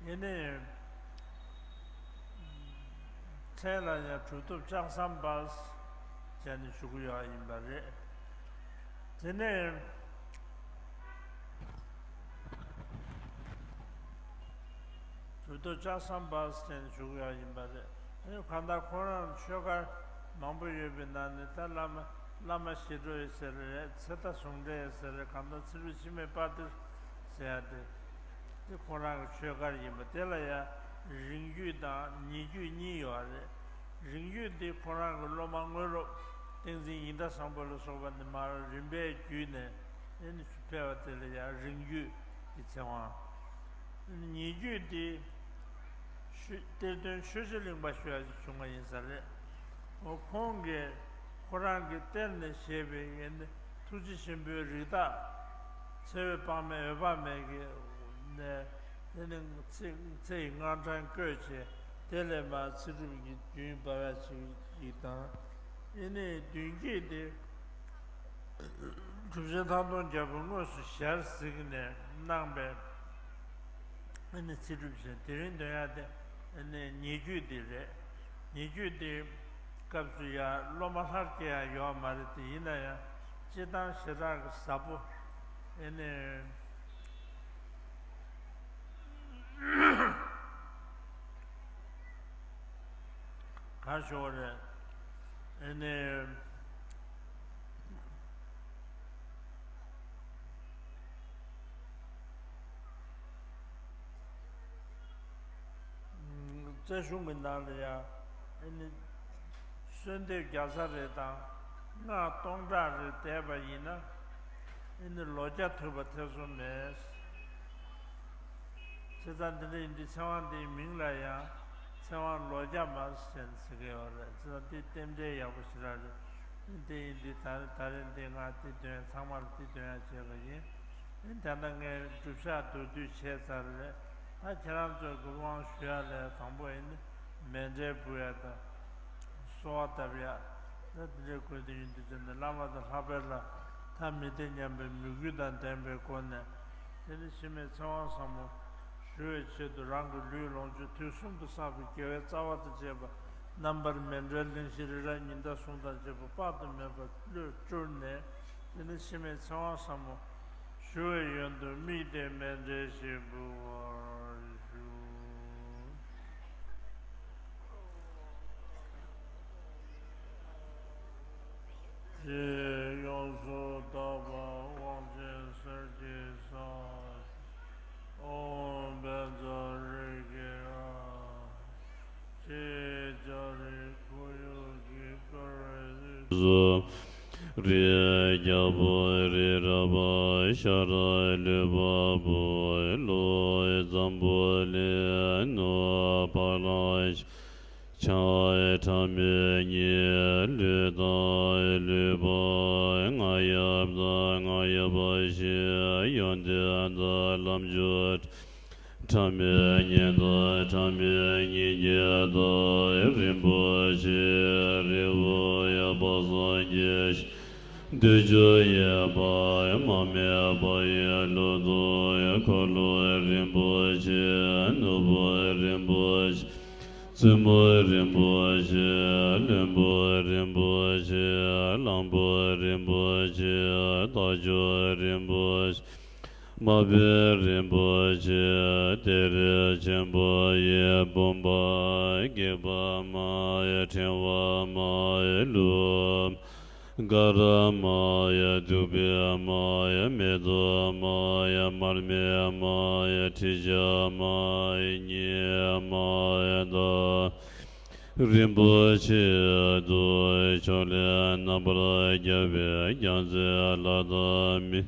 ཡིན་ནའི། མཚན་ལ་ཡང་གྲུབ་ཐོབ་ལྕགས་ཟམ་པ་ཟེར་ནས་ཞུ་གི་ཡོད་ཡིན་པ་རེད། དེ་ནས་གྲུབ་ཐོབ་ལྕགས་ཟམ་པ་ཟེར་ནས་ཞུ་གི་ཡོད་ཡིན་པ་རེད། ཨེ་གང་ལྟར་ཁོ་རང་ཆོས་སྒར་མང་པོ་ཡོད་པའི་ནང་ནས་ད་བླ་མ་བླ་མ་ཞི་ཁྲོ་ཡི་ཟེར་རེད། ཚེ་མདའ་ཟུང་འབྲེལ་ཟེར་རེད། གང་ལྟར་ཚེ་རབས་འཆི་མེད་དཔལ་སྟེར་ཟེར་ཡ་དེ། དེ་ཁོ་རང་གི་ཆོས་སྒར་ཡིན་པ་དེ་ལ་ཡང་རིང་རྒྱུད་དང་ཉེ་རྒྱུད་གཉིས་ཡོད་རེད། རིང་རྒྱུད་དེ་ཁོ་རང་གི་སློབ་མ་དངོས་སློབ་བསྟན་འཛིན་ཡིན་ད་བཟང་པོ་ལ་སོགས་པ་ནས་མར་རིམ་པས་བརྒྱུད་ནས་ཨེ་ནི་ཕེབས་པ་དེ་ལ་ཡང་རིང་རྒྱུད་ཀྱི་ཚེ་དབང་། ཉེ་རྒྱུད་དེ་ཆོས་གཏེར་སྟོན་ཆོས་རྗེ་གླིང་པ་ཞུ་ཡ་ཞིག་བྱུང་བ་ཡིན་ས་རེད། འོ་ཁོང་གིས་ཁོ་རང་གི་གཏེར་ནས་བཞེས་པའི་ཡན་ཐུགས་རྗེ་ཆེན་པོའི་རིགས་བདག་ཚེ་འོད་དཔག་མེད་འོད་དཔག་མེད་ཀྱི་ནས་དེ་ནི་ཚེ་ཚེ་ཡི་དངངས་སྐྲག་བཀོད་བྱས། དེ་ལས་མར་ཚེ་སྒྲུབ་ཀྱི་རྒྱུན་བབས་ཡ་ཅིག་ཡིན་དང་། ཨེ་ནི་མདུན་བསྐྱེད་དེ། གྲུབ་ཆེན་ཐང་སྟོང་རྒྱལ་པོས་དངོས་སུ་ཞལ་གཟིགས་ནས་གནང་པའི་ཨ་ནི་ཚེ་སྒྲུབ་ཆེན་དེ་རིང་འདོན་ཡ་དེ་ཨ་ནི་ཉེ་རྒྱུད་དེ་རེད། ཉེ་རྒྱུད་དེ་སྐབས་སུ་ཡང་སློབ་མ་ལྷར་སྐྱེ་ཡ་ཡོད་མ་རེད་དེ། ཡིན་ན་ཡང་སྤྱིར་བཏང་ཞེ་དྲག་གི་ཟབ་པོ་ཨ་ནི། ག་ཞོག་རེད། ཨེ་ནས། རྩ་གཞུང་གི་ནང་ལ་ཡང་ཨེ་ནི། གསོལ་འདེབས་བརྒྱ་རྩ་རེ་དང་སྔགས་སྟོང་ཕྲག་རེ་བཟླས་པ་ཡིན་ན། ཨེ་ནི་ལོ་བརྒྱ་ཐུབ་པ་ཐེ་ཚོམ་མེད། བྱས་ཙང་འདི་འདྲ་ཡིན་དུས་ཚེ་དབང་འདིའི་མིང་ལ་ཡང་ཚེ་དབང་ལོ་བརྒྱ་མ་ཟེར་ནས་ཟེར་གྱི་ཡོད་རེད། བྱས་ཙང་འདི་རྟེན་འབྲེལ་ཡག་པོ་ཞེ་དྲག་རེད། འདི་ཡིན་དུས་ད་ད་རེས་འདི་ང་འདི་འདོན་ཚང་མ་ལ་འདི་འདོན་ཡག་བྱས་པ་ཡིན། ད་ལྟ་ངས་སྒྲུབ་ཞག་མདོར་བསྡུས་བྱས་ཚར་རེད། ད་ཁྱེད་རང་ཚོས་གུ་རུ་དབང་ཞུ་ཡག་ལས་དང་པོ་ཡིན་ན་མཎྜལ་འབུལ་ཡག་དང་། གསོལ་བ་བཏབ་ཡག་ད་འདི་འདྲའི་དགོས་དོན་ཡིན་དུས་ཙམ་ནས་བླ་མ་དང་ལྷག་པའི་ལ་ཐ་མི་དད་སྙམ་པའི་མོས་གུས་དང་ལྡན་པའི་སྒོ་ནས། དེ་ནས་འཆི་མེད་ཚེ་དབང་ཟབ་མོ་ཞུ་བའི་ཆེད་དུ་རང་གི་ལུས་ལོངས་སྤྱོད་དུས་གསུམ་དུ་བསགས་པའི་དགེ་བའི་རྩ་བ་དང་བཅས་པ་རྣམ་པར་མཎྜལ་གླིང་བཞི་རི་རབ་ཉི་ཟླ་གསུམ་དང་བཅས་པ་དཔག་ཏུ་མེད་པ་བློས་སྤྲུལ་ནས། དེ་ནས་འཆི་མེད་ཚེ་དབང་ཟབ་མོ་ཞུ་བའི་ཡོན་དུ་དམིགས་ཏེ་མཎྜལ་ཞིག་འབུལ་བར་ཞུ། ཅེས་ཡོངས་སུ་དག་པ་དབང་ཆེན་གསེར་གྱི་ས། ཨོཾ་བཛྲ་རེ་ཀེ་ཨ། ཅེས་ལྕགས་རི་ཁོར་ཡུག་གི་བསྐོར་བའི་དུས་སུ། རི་རྒྱལ་པོ་རི་རབ་ཤར་ལུས་འཕགས་པོ་ཀླུ་འཛམ་བུ་གླིང་ནུབ་བ་ལང་། ཕྱག་ཕྲ་མོའི་གཉིས་ལུས་དང་ལུས་འཕགས་རྔ་ཡབ་དང་རྔ་ཡབ་བཞི། ཡོན་ཏན་དང་ལམ་བཅུ་ཕྲ་མོའི་གཉེན་དང་ཕྲ་མོའི་གཉེན་གཉིས་དང་། རིན་པོ་ཆེ་རི་བོ་ཡབ་སངས་རྒྱས། བདུད་ཅུ་ཡི་དཔལ་མ་སྨད་པ་ཡི་གླུ་དང་འཁོར་ལོ་རིན་པོ་ཆེ། ནོར་བུ་རིན་པོ་ཆེ། བཙུན་མོ་རིན་པོ་ཆེ། བློན་པོ་རིན་པོ་ཆེ། གླང་པོ་རིན་པོ་ཆེ། རྟ་མཆོག་རིན་པོ་ཆེ། མ་བུ་རིན་པོ་ཆེ་གཏེར་ཆེན་པོ་ཡི་བུམ་པ། སྒེག་པ་མ་ཡི་ཕྲེང་བ་མ་ཡི་ལུགས། དཀར་མ་ཡི་བདུག་སྤོས་མ་ཡི་མེ་ཏོག་མ་ཡི་མར་མེ་མ་ཡི་དྲི་ཆབ་མ་ཡི་ཉི་མ་ཡི་ཟླ། རིན་པོ་ཆེ་དུ་ཕྱོགས་ལས་རྣམ་པར་རྒྱལ་བའི་རྒྱལ་མཚན་ལ་དྭགས་མི་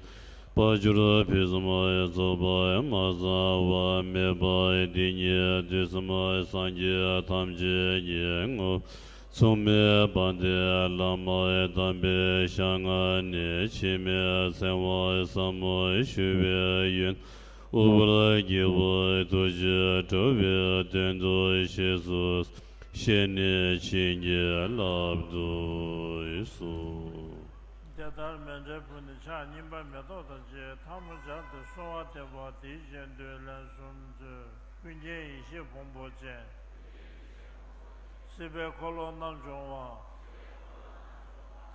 དཔལ་འབྱོར་ཕུན་སུམ་ཚོགས་པ་མ་ཚང་བ་མེད་པ་འདི་ཉིད་དུས་གསུམ་སངས་རྒྱས་ཐམས་ཅད་ཀྱི་ངོ་བོ་མཚུངས་མེད་པ་སྟེ། བླ་མ་དམ་པའི་ཞལ་སྔ་ནས་འཆི་མེད་ཚེ་དབང་ཟབ་མོ་ཞུ་བའི་ཡོན་དབུ་བར་བརྒྱུད་པའི་ཐུགས་རྗེས་འགྲོ་བའི་དོན་དུ་གཤེགས་སུ་གཤེགས་ནས་བྱིན་གྱིས་བརླབ་ཏུ་གསོལ། དེ་ལྟར་མཎྜལ་ཕུལ་ནས་ཕྱག་གཉིས་པ་མེ་ཏོག་དང་བཅས་ཐལ་མོ་སྦྱར་ཏེ་གསོལ་བ་འདེབས་པ། དེ་བཞིན་དུ་ལན་གསུམ་མཛོད། ཀུན་མཁྱེན་ཡེ་ཤེས་ཕུང་པོ་ཅན། སྲིད་པའི་འཁོར་ལོ་རྣམ་སྦྱོང་བ།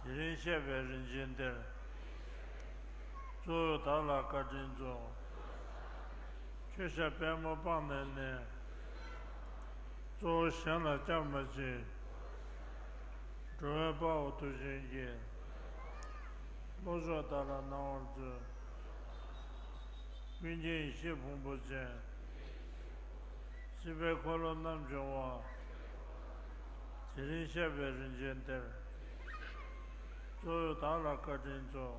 དེ་རིང་གཤེགས་པའི་རིན་ཆེན་གཏེར། གཙོ་བོས་བདག་ལ་བཀའ་དྲིན་སྩོལ། ཁྱོད་ཞབས་པད་མོ་སྤངས་ནས་ནི། གཙོ་བོ་གཞན་ལ་སྐྱབས་མ་མཆིས། འགྲོ་བའི་དཔའ་བོ་མཐུ་ཆེན་གྱིས། བློ་མཆོག་བདག་ལ་གནང་བར་མཛོད། ཀུན་མཁྱེན་ཡེ་ཤེས་ཕུང་པོ་ཅན། སྲིད་པའི་འཁོར་ལོ་རྣམ་སྦྱོང་བ། དེ་རིང་གཤེགས་པའི་རིན་ཆེན་གཏེར། གཙོ་བོས་བདག་ལ་བཀའ་དྲིན་སྩོལ།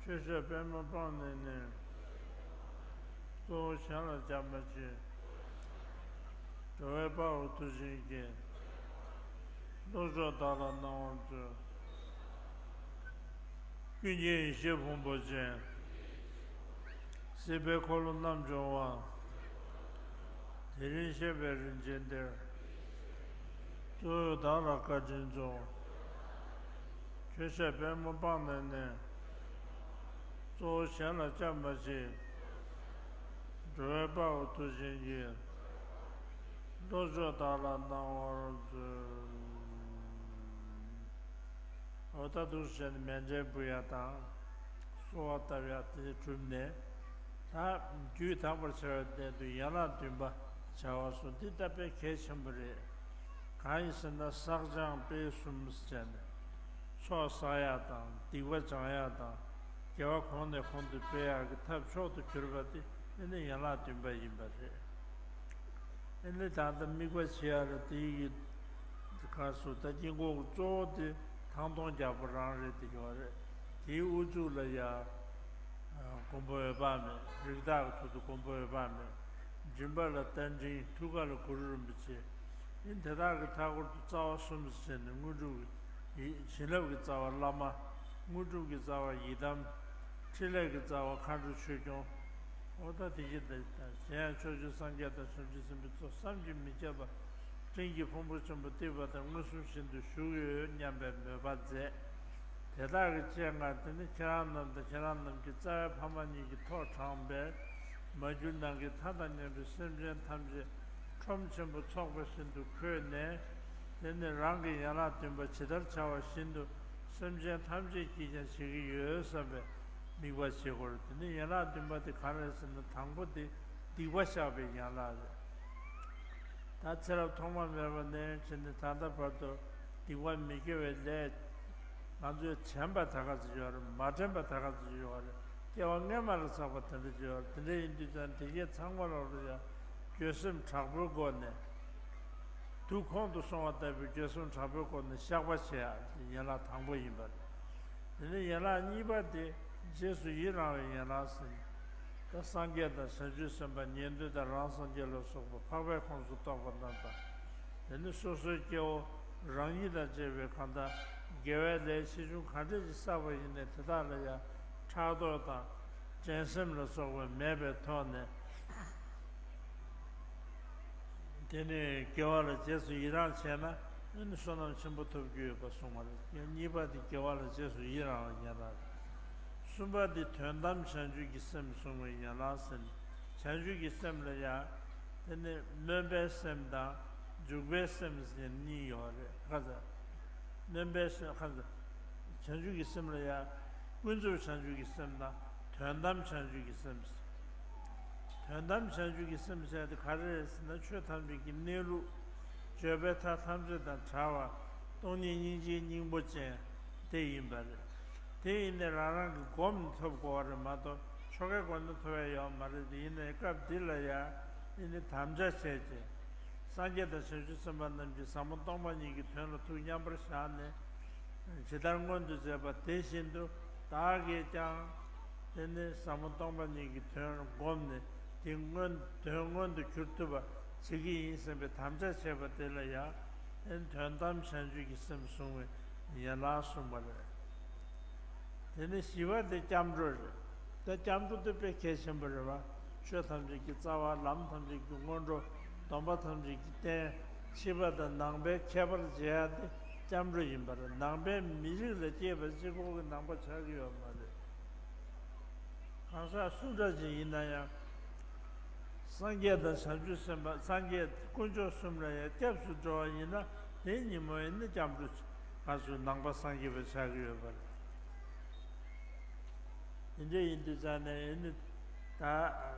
ཁྱོད་ཞབས་པད་མོ་སྤངས་ནས་ནི། གཙོ་བོ་གཞན་ལ་སྐྱབས་མ་མཆིས། འགྲོ་བའི་དཔའ་བོ་མཐུ་ཆེན་གྱིས། བློ་མཆོག་བདག་ལ་གནང་བར་མཛོད། ཀུན་མཁྱེན་ཡེ་ཤེས་ཕུང་པོ་ཅན། སྲིད་པའི་འཁོར་ལོ་རྣམ་སྦྱོང་བ། དེ་རིང་གཤེགས་པའི་རིན་ཆེན་གཏེར། གཙོ་བོས་བདག་ལ་བཀའ་དྲིན་སྩོལ། ཁྱོད་ཞབས་པད་མོ་སྤངས་ནས་ནི། གཙོ་བོ་གཞན་ལ་སྐྱབས་མ་མཆིས། འགྲོ་བའི་དཔའ་བོ་མཐུ་ཆེན་གྱིས། བློ་མཆོག་བདག་ལ་གནང་བར་མཛོད། འོ་ད་འདུག་སེ་བྱས་ནས་མཎྜལ་འབུལ་ཡ་དང་། གསོལ་བ་བཏབ་ཡ་དེ་གྲུབ་ནས། ད་རྒྱུད་དག་པར་བྱ་བའི་སླད་དུ་ཡན་ལག་བདུན་པ་བྱ་བ་སོགས་འདི་ལྟ་བུའི་གལ་ཆེན་པོ་རེད། གང་ཡིན་ཟེར་ན་བསགས་སྦྱང་སྤེལ་གསུམ་བྱས་ནས། ཚོགས་བསགས་ཡ་དང་སྡིག་པ་སྦྱང་ཡ་དང་། དགེ་བ་གོང་ནས་གོང་དུ་སྤེལ་ཡག་གི་ཐབས་མཆོག་ཏུ་གྱུར་པ་དེ་ཨེ་ནི་ཡན་ལག་བདུན་པ་ཡིན་པ་རེད། ཨེ་ནི་ད་ལྟ་དམིགས་པ་བྱེད་ཡ་ལ་དེ་ཡི་ག་སུ་ད་དཀྱིལ་འཁོར་གྱི་གཙོ་བོ་དེ་ཐང་སྟོང་རྒྱལ་པོ་རང་རེད་དེ་ཡོད་རེད། དེའི་དབུ་གཙུག་ལ་ཡ། མགོན་པོ་འོད་དཔག་མེད། རིགས་བདག་གི་ཚུལ་དུ་མགོན་པོ་འོད་དཔག་མེད། མགྲིན་པ་ལ་རྟ་མགྲིན། ཐུགས་ཀ་ལ་གུ་རུ་རིན་པོ་ཆེ། ཨེ་དེ་དག་གི་མཐའ་སྐོར་དུ་རྩ་བ་གསུམ་དུ་བྱས་ནས་དངོས་གྲུབ་ཀྱི་ཡི་བྱིན་རླབས་ཀྱི་རྩ་བ་བླ་མ། དངོས་གྲུབ་ཀྱི་རྩ་བ་ཡི་དམ། ཕྲིན་ལས་ཀྱི་རྩ་བ་མཁའ་འགྲོ་ཆོས་སྐྱོང་། འོ་ད་དེ་བཞིན་དུ་གཞན་ཡང་ཕྱོགས་བཅུའི་སངས་རྒྱས་དང་བྱང་ཆུབ་སེམས་དཔའི་ཚོགས་བསམ་གྱིས་མི་ཁྱབ་པ། སྤྲིན་གྱི་ཕུང་པོ་ཆེན་པོ་གཏིབས་པ་དང་མངོན་སུམ་བཞིན་དུ་བཞུགས་ཡོད་སྙམ་པའི་མོས་པ་མཛད། དེ་དག་གི་སྤྱན་སྔར་དེ་ནི་ཁྱེད་རང་རྣམས་དང་ཁྱེད་རང་རྣམས་ཀྱི་རྩ་བའི་ཕ་མ་གཉིས་ཀྱི་ཐོག་དྲངས་པའི་མ་གྱུར་ནམ་མཁའི་མཐའ་དང་མཉམ་པའི་སེམས་ཅན་ཐམས་ཅད་ཁྲོམ་ཆེན་པོ་ཚོགས་པ་བཞིན་དུ་འཁོད་ནས། དེ་ནི་རང་གི་ཡན་ལག་བདུན་པ་ཇི་ལྟར་བྱ་བ་བཞིན་དུ་སེམས་ཅན་ཐམས་ཅད་ཀྱིས་ཀྱང་བྱེད་ཀྱི་ཡོད་བསམ་པའི་དམིགས་པ་བྱེད་དགོས་རེད། དེ་ནི་ཡན་ལག་བདུན་པ་དེ་ག་རེ་རེད་ཟེར་ན་དང་པོ་དེ་སྡིག་པ་བཤགས་པའི་ཡན་ལག་རེད། ད་ཚེ་རབས་ཐོག་མ་མེད་པ་ནས་བྱས་ནས་ད་ལྟ་བར་དུ་སྡིག་པ་མི་དགེ་བའི་ལས་ང་ཚོས་དྲན་པ་ད་ག་ཚོད་ཡོད་རེད། མ་དྲན་པ་ད་ག་ཚོད་ཡོད་རེད། སྐྱེ་བ་སྔོན་མ་ལ་བསགས་པ་དེ་འདྲ་ཅིག་ཡོད་རེད། དེ་འདྲ་ཡིན་དུས་ཙང་དེ་གས་ཚང་མ་ལོག་ལ་ཡ་འགྱོད་སེམས་དྲག་པོའི་སྒོ་ནས། དུག་ཁོང་དུ་སོང་བ་ལྟ་བུའི་འགྱོད་སེམས་དྲག་པོའི་སྒོ་ནས་བཤགས་པ་བྱེད་ཡ་ཡན་ལག་དང་པོ་ཡིན་པ་རེད། དེ་ནས་ཡན་ལག་གཉིས་པ་དེ་རྗེས་སུ་ཡི་རང་བའི་ཡན་ལག་ཟེར། ད་སངས་རྒྱས་དང་བྱང་ཆུབ་སེམས་དཔའ་ཉན་ཐོས་དང་རང་སངས་རྒྱས་ལ་སོགས་པ་འཕགས་པའི་ཁོངས་སུ་གཏོགས་པ་རྣམས་དང་། དེ་ནི་སོ་སོའི་སྐྱེ་བོ་རང་ཉིད་དང་བཅས་པའི་གང་ལྟར་དགེ་བའི་ལས་ཆེ་ཆུང་གང་འདྲ་ཞིག་བསགས་པ་ཡིན་ནའི་དེ་དག་ལ་ཡང་ཕྲག་དོག་དང་འགྲན་སེམས་ལ་སོགས་པ་མེད་པའི་ཐོག་ནས། དེ་ནས་དགེ་བ་ལ་རྗེས་སུ་ཡི་རང་བྱས་ན་ཨ་ནི་བསོད་ནམས་ཆེན་པོ་ཐོབ་རྒྱུ་ཡོད་པ་གསུངས་པ་རེད། གཉིས་པ་དེ་དགེ་བ་ལ་རྗེས་སུ་ཡི་རང་བའི་ཡན་ལག་རེད། གསུམ་པ་དེ་དོན་དམ་བྱང་ཆུབ་ཀྱི་སེམས་བཟུང་བའི་ཡན་ལག་ཟེར་ནས། བྱང་ཆུབ་ཀྱི་སེམས་ལ་ཡང་དེ་ནི་སྨོན་པའི་སེམས་དང་འཇུག་པའི་སེམས་ཟེར་གཉིས་ཡོད་རེད། ཁ་ཚ། སྨོན་པའི་སེམས་ཁ་ཚ། བྱང་ཆུབ་ཀྱི་སེམས་ལ་ཡང་ཀུན་རྫོབ་བྱང་ཆུབ་ཀྱི་སེམས་དང་ དོན་དམ་བྱང་ཆུབ་ཀྱི་སེམས། དོན་དམ་བྱང་ཆུབ་ཀྱི་སེམས་ཟེར་དེ་ག་རེ་རེད་ཟེར་ན། ཆོས་ཐམས་ཅད་ཀྱི་གནས་ལུགས། སྤྱོད་པའི་མཐའ་ཐམས་ཅད་དང་བྲལ་བ། སྟོང་ཉིད་སྙིང་རྗེའི་སྙིང་པོ་ཅན་དེ་ཡིན་པ་རེད། དེ་ཡིན་ནའི་རང་རང་གི་སྒོམ་ནས་ཐོབ་དགོས་པ་རེད་མ་གཏོགས་ཆོ་གའི་སྒོ་ནས་ཐོབ་ཡ་ཡོད་མ་རེད། དེ་ཡིན་ནའི་སྐབས་འདི་ལ་ཡ་ཨེ་ནི་དམ་བཅའ་བྱས་བྱས། སངས་རྒྱས་དང་བྱང་ཆུབ་སེམས་དཔའ་རྣམས་ཀྱིས་ཟབ་མོ་སྟོང་པ་ཉིད་ཀྱི་དོན་ལ་ཐུགས་མཉམ་པར་བཞག་ནས། ཇི་ལྟར་མངོན་དུ་མཛད་པ་དེ་བཞིན་དུ་བདག་གིས་ཀྱང་དེ་ནི་ཟབ་མོ་སྟོང་པ་ཉིད་ཀྱི་དོན་བསྒོམས་ནས་དེ་མངོན་དོན་མངོན་དུ་གྱུར་ཐུབ་པ་བྱེད་ཀྱི་ཡིན་བསམ་པའི་དམ་བཅའ་བྱས་པ་དེ་ལ་ཡང་དོན་དམ་བྱང་ཆུབ་ཀྱི་སེམས་བཟུང་བའི་ཡན་ལག་གསུངས་པ་རེད། དེ་ནི་བཞི་པ་དེ་སྐྱབས་འགྲོ་རེད། ད་སྐྱབས་འགྲོ་དེ་དཔེ་གལ་ཆེན་པོ་རེད་བ། ཆོས་ཐམས་ཅད་ཀྱི་རྩ་བ། ལམ་ཐམས་ཅད་ཀྱི་སྔོན་འགྲོ། སྡོམ་པ་ཐམས་ཅད་ཀྱི་རྟེན། ཕྱི་པ་དང་ནང་པའི་ཁྱད་པར་འབྱེད་ཡ་དེ་སྐྱབས་འགྲོ་ཡིན་པ་རེད། ནང་པའི་མི་རིགས་ལ་སྐྱེས་པ་གཅིག་པོ་གི་ནང་པ་ཆགས་ཀྱི་ཡོད་མ་རེད། གང་ཟག་སུ་འདྲ་ཅིག་ཡིན་ན་ཡང་། སངས་རྒྱས་དང་བྱང་ཆུབ་སེམས་དཔའ། སངས་རྒྱས་དཀོན་མཆོག་གསུམ་ལ་ཡང་སྐྱབས་སུ་འགྲོ་བ་ཡིན་ན། དེ་ཉིན་མོ་ཡིན་ན་སྐྱབས་འགྲོ་ག་ཚོད་ནང་པ་སངས་རྒྱས་པ་ཆགས་ཀྱི་ཡོད་པ་རེད། དེ་འདྲ་ཡིན་དུས་ཙང་ནས་ཨེ་ནི་ད་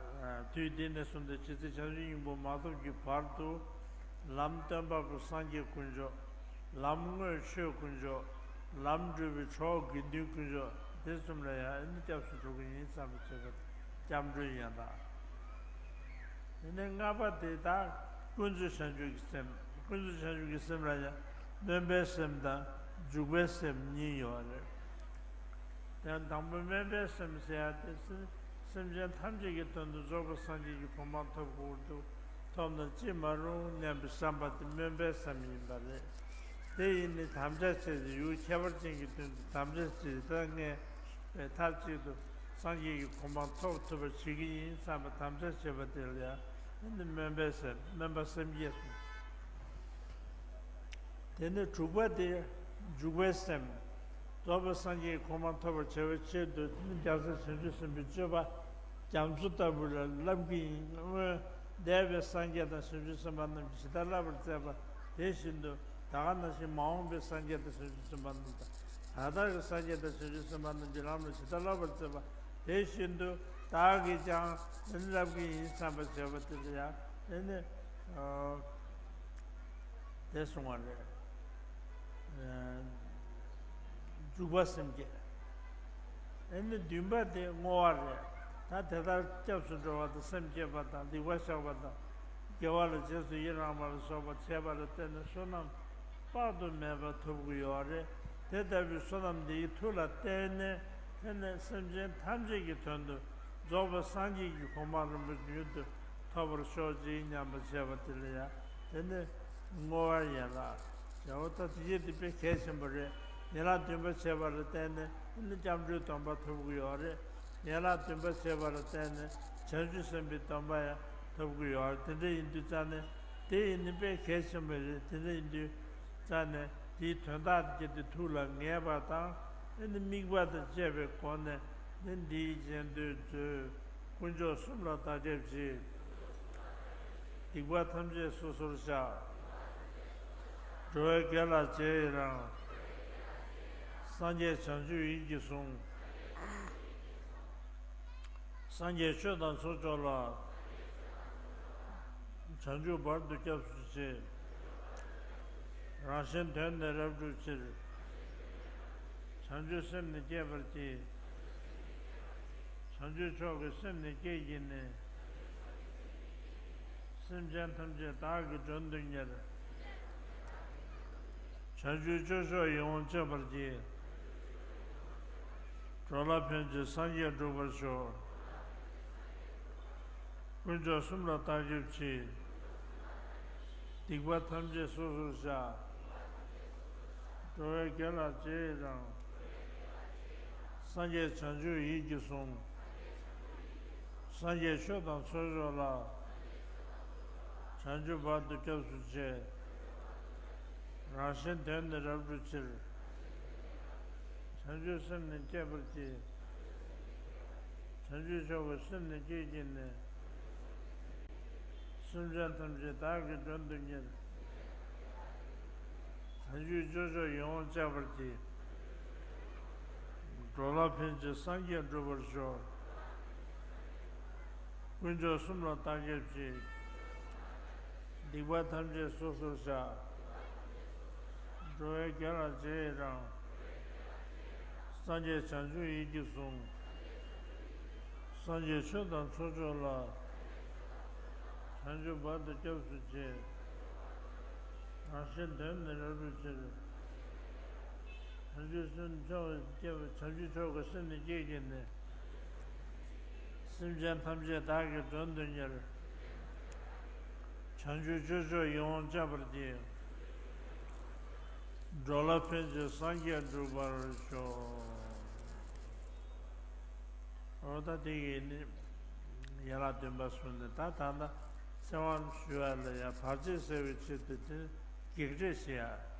དུས་འདི་ནས་བཟུང་སྟེ་ཇི་སྲིད་བྱང་ཆུབ་སྙིང་པོ་མ་ཐོབ་ཀྱི་བར་དུ། ལམ་སྟོན་པ་པོ་སངས་རྒྱས་དཀོན་མཆོག། ལམ་དངོས་ཆོས་དཀོན་མཆོག། ལམ་སྒྲུབ་པའི་གྲོགས་དགེ་འདུན་དཀོན་མཆོག། དེ་གསུམ་ལ་ཡང་ཨེ་ནི་སྐྱབས་སུ་འགྲོ་གི་ཡིན་བསམ་པ་བྱེད་པ་སྐྱབས་འགྲོའི་ཡན་ལག། དེ་ནས་ལྔ་པ་དེ་དག་ཀུན་རྫོབ་བྱང་ཆུབ་ཀྱི་སེམས། ཀུན་རྫོབ་བྱང་ཆུབ་ཀྱི་སེམས་ལ་ཡང་སྨོན་པའི་སེམས་དང་འཇུག་པའི་སེམས་གཉིས་ཡོད་རེད། དེ་དང་པོ་སྨོན་པའི་སེམས་ཟེར་ཡ་དེ་སེམས་ཅན་ཐམས་ཅད་ཀྱི་དོན་དུ་རྫོགས་པའི་སངས་རྒྱས་ཀྱི་གོ་འཕང་ཐོབ་དགོས་འདུག་ཐོབ་ན་ཅི་མ་རུང་སྙམ་པའི་བསམ་པ་དེ་སྨོན་པའི་སེམས་ཡིན་པ་རེད། དེ་ཡིན་ནི་དམ་བཅའ་བྱས་ཏེ་ཡུལ་ཁྱད་པར་ཅན་གྱི་དོན་དུ་དམ་བཅའ་བྱས་ཏེ་ད་ངས་མཐའ་གཅིག་ཏུ་སངས་རྒྱས་ཀྱི་གོ་འཕང་ཐོབ་ཐུབ་པ་བྱེད་ཀྱི་ཡིན་བསམ་པ་དམ་བཅའ་བྱས་པ་དེ་ལ་ཡང་ཨེ་ནི་སྨོན་པའི་སེམས། སྨོན་པ་སེམས་བསྐྱེད་གསུངས། དེ་ནས་དྲུག་པ་དེ་འཇུག་པའི་སེམས། རྫོགས་པའི་སངས་རྒྱས་ཀྱི་གོ་འཕང་ཐོབ་པར་བྱ་བའི་ཆེད་དུ་དེ་ནི་རྒྱལ་སྲས་བྱང་ཆུབ་སེམས་དཔའི་སྤྱོད་པ་རྒྱ་མཚོ་ལྟ་བུ་ལ་བསླབ་ཀྱི་ཡིན། སྔོན་འདས་པའི་སངས་རྒྱས་དང་བྱང་ཆུབ་སེམས་དཔའ་རྣམས་ཀྱིས་ཇི་ལྟར་བསླབ་པར་མཛད་པ་དེ་བཞིན་དུ། ད་ག་ནང་བཞིན་མ་འོངས་པའི་སངས་རྒྱས་དང་བྱང་ཆུབ་སེམས་དཔའ་རྣམས་དང་། ད་ལྟ་གི་སངས་རྒྱས་དང་བྱང་ཆུབ་སེམས་དཔའ་རྣམས་ཀྱིས་ལམ་ལ་ཇི་ལྟར་བསླབ་པར་མཛད་པ་དེ་བཞིན་དུ་བདག་གིས་ཀྱང་ཨེ་ནི་བསླབ་ཀྱི་ཡིན་བསམ་པ་བྱས་པ་དེ་ལ་ཡང་ཨེ་ནི་དེ་གསུང་བ་རེད། འཇུག་པ་སེམས་བསྐྱེད། ཨེ་ནི་བདུན་པ་དེ་བསྔོ་བ་རེད། ད་དེ་ལྟར་སྐྱབས་སུ་འགྲོ་བ་དང་སེམས་བསྐྱེད་པ་དང་སྡིག་པ་བཤགས་པ་དང་དགེ་བ་ལ་རྗེས་སུ་ཡི་རང་བ་ལ་སོགས་པ་བྱས་པ་ལ་བརྟེན་ནས་བསོད་ནམས་དཔག་ཏུ་མེད་པ་ཐོབ་ཀྱི་ཡོད་རེད། དེ་ལྟ་བུའི་བསོད་ནམས་འདིའི་མཐུ་ལ་བརྟེན་ནས་དེ་ནས་སེམས་ཅན་ཐམས་ཅད་ཀྱི་དོན་དུ་རྫོགས་པའི་སངས་རྒྱས་ཀྱི་གོ་འཕང་རིན་པོ་ཆེ་མྱུར་དུ་ཐོབ་པར་ཤོག་ཅིག་སྙམ་པ་བྱས་པ་དེ་ལ་ཡང་དེ་ནི་བསྔོ་བ་ཡན་ལག་བྱའོ། ད་དེ་ཡེ་དེ་དཔེ་གལ་ཆེན་པོ་རེད། ཡན་ལག་བདུན་པ་བྱས་པ་ལ་བརྟེན་ནས་དེ་ནི་སྐྱབས་འགྲོའི་སྡོམ་པ་ཐོབ་ཀྱི་ཡོད་རེད། ཡན་ལག་བདུན་པ་བྱས་པ་ལ་བརྟེན་ནས་བྱང་ཆུབ་སེམས་དཔའི་སྡོམ་པ་ཡང་ཐོབ་ཀྱི་ཡོད་རེད། དེ་འདྲ་ཡིན་དུས་ཙང་ནས་དེ་ཡིན་ནི་དཔེ་གལ་ཆེན་པོ་རེད། དེ་འདྲ་ཡིན་དུས་ཙང་ནས་དེའི་དོན་དག་དེ་ཐུགས་ལ་ངེས་པ་དང་ཨེ་ནི་དམིགས་པ་དང་བཅས་པའི་སྒོ་ནས་ནི་འདིའི་རྗེས་ཟློས་མཛོད། དཀོན་མཆོག་གསུམ་ལ་བདག་སྐྱབས་མཆི། སྡིག་པ་ཐམས་ཅད་སོ་སོར་བཤགས། འགྲོ་བའི་དགེ་ལ་རྗེས་ཡི་རང་། སངས་རྒྱས་བྱང་ཆུབ་ཡིད་ཀྱིས་བཟུང་། སངས་རྒྱས་ཆོས་དང་ཚོགས་མཆོག་ལ། བྱང་ཆུབ་བར་དུ་སྐྱབས་སུ་མཆི། རང་གཞན་དོན་ནི་རབ་བསྒྲུབ་ཕྱིར། བྱང་ཆུབ་སེམས་ནི་བསྐྱེད་པར་བགྱི། བྱང་ཆུབ་མཆོག་གི་སེམས་ནི་བསྐྱེད་བགྱིས་ནས། སེམས་ཅན་ཐམས་ཅད་བདག་གིས་མགྲོན་དུ་གཉེར། བྱང་ཆུབ་སྤྱོད་མཆོག་ཡིད་འོང་སྤྱད་པར་བགྱི། འགྲོ་ལ་ཕན་ཕྱིར་སངས་རྒྱས་འགྲུབ་པར་ཤོག། དཀོན་མཆོག་གསུམ་ལ་བདག་སྐྱབས་མཆི། སྡིག་པ་ཐམས་ཅད་སོ་སོར་བཤགས། འགྲོ་བའི་དགེ་ལ་རྗེས་ཡི་རང་། སངས་རྒྱས་བྱང་ཆུབ་ཡིད་ཀྱིས་བཟུང་། སངས་རྒྱས་ཆོས་དང་ཚོགས་མཆོག་ལ། བྱང་ཆུབ་བར་དུ་སྐྱབས་སུ་མཆི། རང་གཞན་དོན་ནི་རབ་བསྒྲུབ་ཕྱིར། བྱང་ཆུབ་སེམས་ནི་བསྐྱེད་པར་བགྱི། བྱང་ཆུབ་མཆོག་གི་སེམས་ནི་བསྐྱེད་བགྱིས་ནས། སེམས་ཅན་ཐམས་ཅད་བདག་གིས་མགྲོན་དུ་གཉེར། བྱང་ཆུབ་སྤྱོད་མཆོག་ཡིད་འོང་སྤྱད་པར་བགྱི། འགྲོ་ལ་ཕན་ཕྱིར་སངས་རྒྱས་འགྲུབ་པར་ཤོག། དཀོན་མཆོག་གསུམ་ལ་བདག་སྐྱབས་མཆི། སྡིག་པ་ཐམས་ཅད་སོ་སོར་བཤགས། འགྲོ་བའི་དོན་ལ་རྗེས་ཡི་རང་། སངས་རྒྱས་བྱང་ཆུབ་ཡིད་ཀྱིས་བཟུང་། སངས་རྒྱས་ཆོས་དང་ཚོགས་མཆོག་ལ། བྱང་ཆུབ་བར་དུ་སྐྱབས་སུ་མཆི། རང་གཞན་དོན་ནི་རབ་བསྒྲུབ་ཕྱིར། བྱང་ཆུབ་སེམས་མཆོག་བསྐྱེད་པ། བྱང་ཆུབ་མཆོག་གི་སེམས་ནི་བསྐྱེད་བགྱིས་ནས། སེམས་ཅན་ཐམས་ཅད་བདག་གིས་མགྲོན་དུ་གཉེར། བྱང་ཆུབ་སྤྱོད་མཆོག་ཡིད་འོང་སྤྱད་པར་བགྱི། འགྲོ་ལ་ཕན་ཕྱིར་སངས་རྒྱས་འགྲུབ་པར་ཤོག། འོ་ད་དེ་ཡིན་ནི། ཡན་ལག་བདུན་པ་གསུངས་ནས། ད་ད་ལྟ་ཚེ་དབང་ཞུ་བ་ལ་ཡང་བར་ཆད་སེལ་བའི་ཆེད་དུ་དེ་བགེགས་བསྐྲད་བྱེད་ཡ།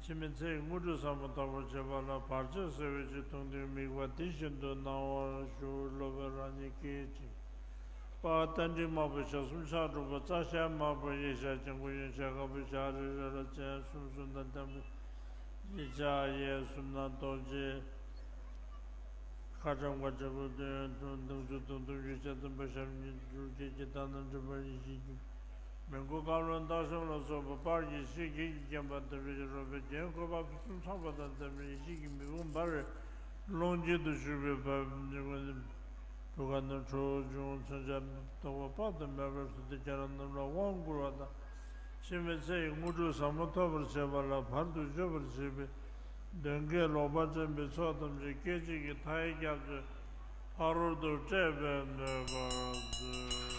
འཆི་མེད་ཚེ་ཡི་དངོས་གྲུབ་ཟབ་མོ་ཐོབ་པར་བྱེད་པ་ལ་བར་ཆད་སེལ་བའི་ཕྱིར་མཐོང་ཐོས་དམིགས་པ་འདི་བཞིན་དུ་གནང་བར་ཞུ། སློབ་དཔོན་རང་ཉིད་སྐད་ཅིག། པ། རྟ་མགྲིན་དམར་པོ་ཞལ་གསུམ་ཕྱག་དྲུག་པ། རྩ་ཞལ་དམར་པོ་གཡས་ཞལ་གཅིག་པུ། གཡོན་ཞལ་དཀར་པོ་ཞལ་རེ་རེ་ལ་སྤྱན་གསུམ་གསུམ་དང་ལྡན་པ། གཉིས་ཆ་གཡས་གསུམ་ན་རྡོ་རྗེ། ཁ་ཊྭཱཾ་ག་ཛ་བྷུ་ཏོ། མདུང་མདུང་ཚུལ་དུང་དུང་གི་ཞལ་གསུམ་པ། ཞབས་གཉིས་འགྱུར་སྐྱེས་ཀྱི་དག་སྣང་སྒྲིབ་པ་ཡེ་ཤེས་ཀྱི། མི་མགོ་རྐང་ལག་ལྟག་ཤམ་ལ་སོགས་པ་པར་གྱི་ཤེལ་གྱིས་བརྒྱན་པ་དང་འབྲུ་གི་རོ་པའི་རྒྱན་བཀོད་པ་ཕུན་སུམ་ཚོགས་པ་དང་ལྡན་པའི་ཡེ་ཤེས་ཀྱི་མེ་དཔུང་འབར་བའི་ཀློང་དཀྱིལ་དུ་བཞུགས་པའི་བར་ཁྲོ་ག་ནས་ཁྲོ་བོ་འབྱུང་། མཚོན་ཆ་རྟོག་པ་དཔག་ཏུ་མེད་པ་ཕུལ་ཏེ་ཁྱེད་རང་རྣམས་ལ་དབང་བསྐུར་བ་དང་། འཆི་མེད་ཚེ་ཡི་དངོས་གྲུབ་ཟབ་མོ་ཐོབ་པར་བྱེད་པ་ལ་བར་དུ་གཅོད་པར་བྱེད་པའི་གདོན་བགེགས་ལོག་པར་འདྲེན་པའི་ཚོགས་ཐམས་ཅད་སྐད་ཅིག་གིས་མཐའ་ཡས་སྐྱབས་སུ་ཕ་རོལ་ཏུ་བསྐྲད་པའི་ནུས་པར་མཛོད།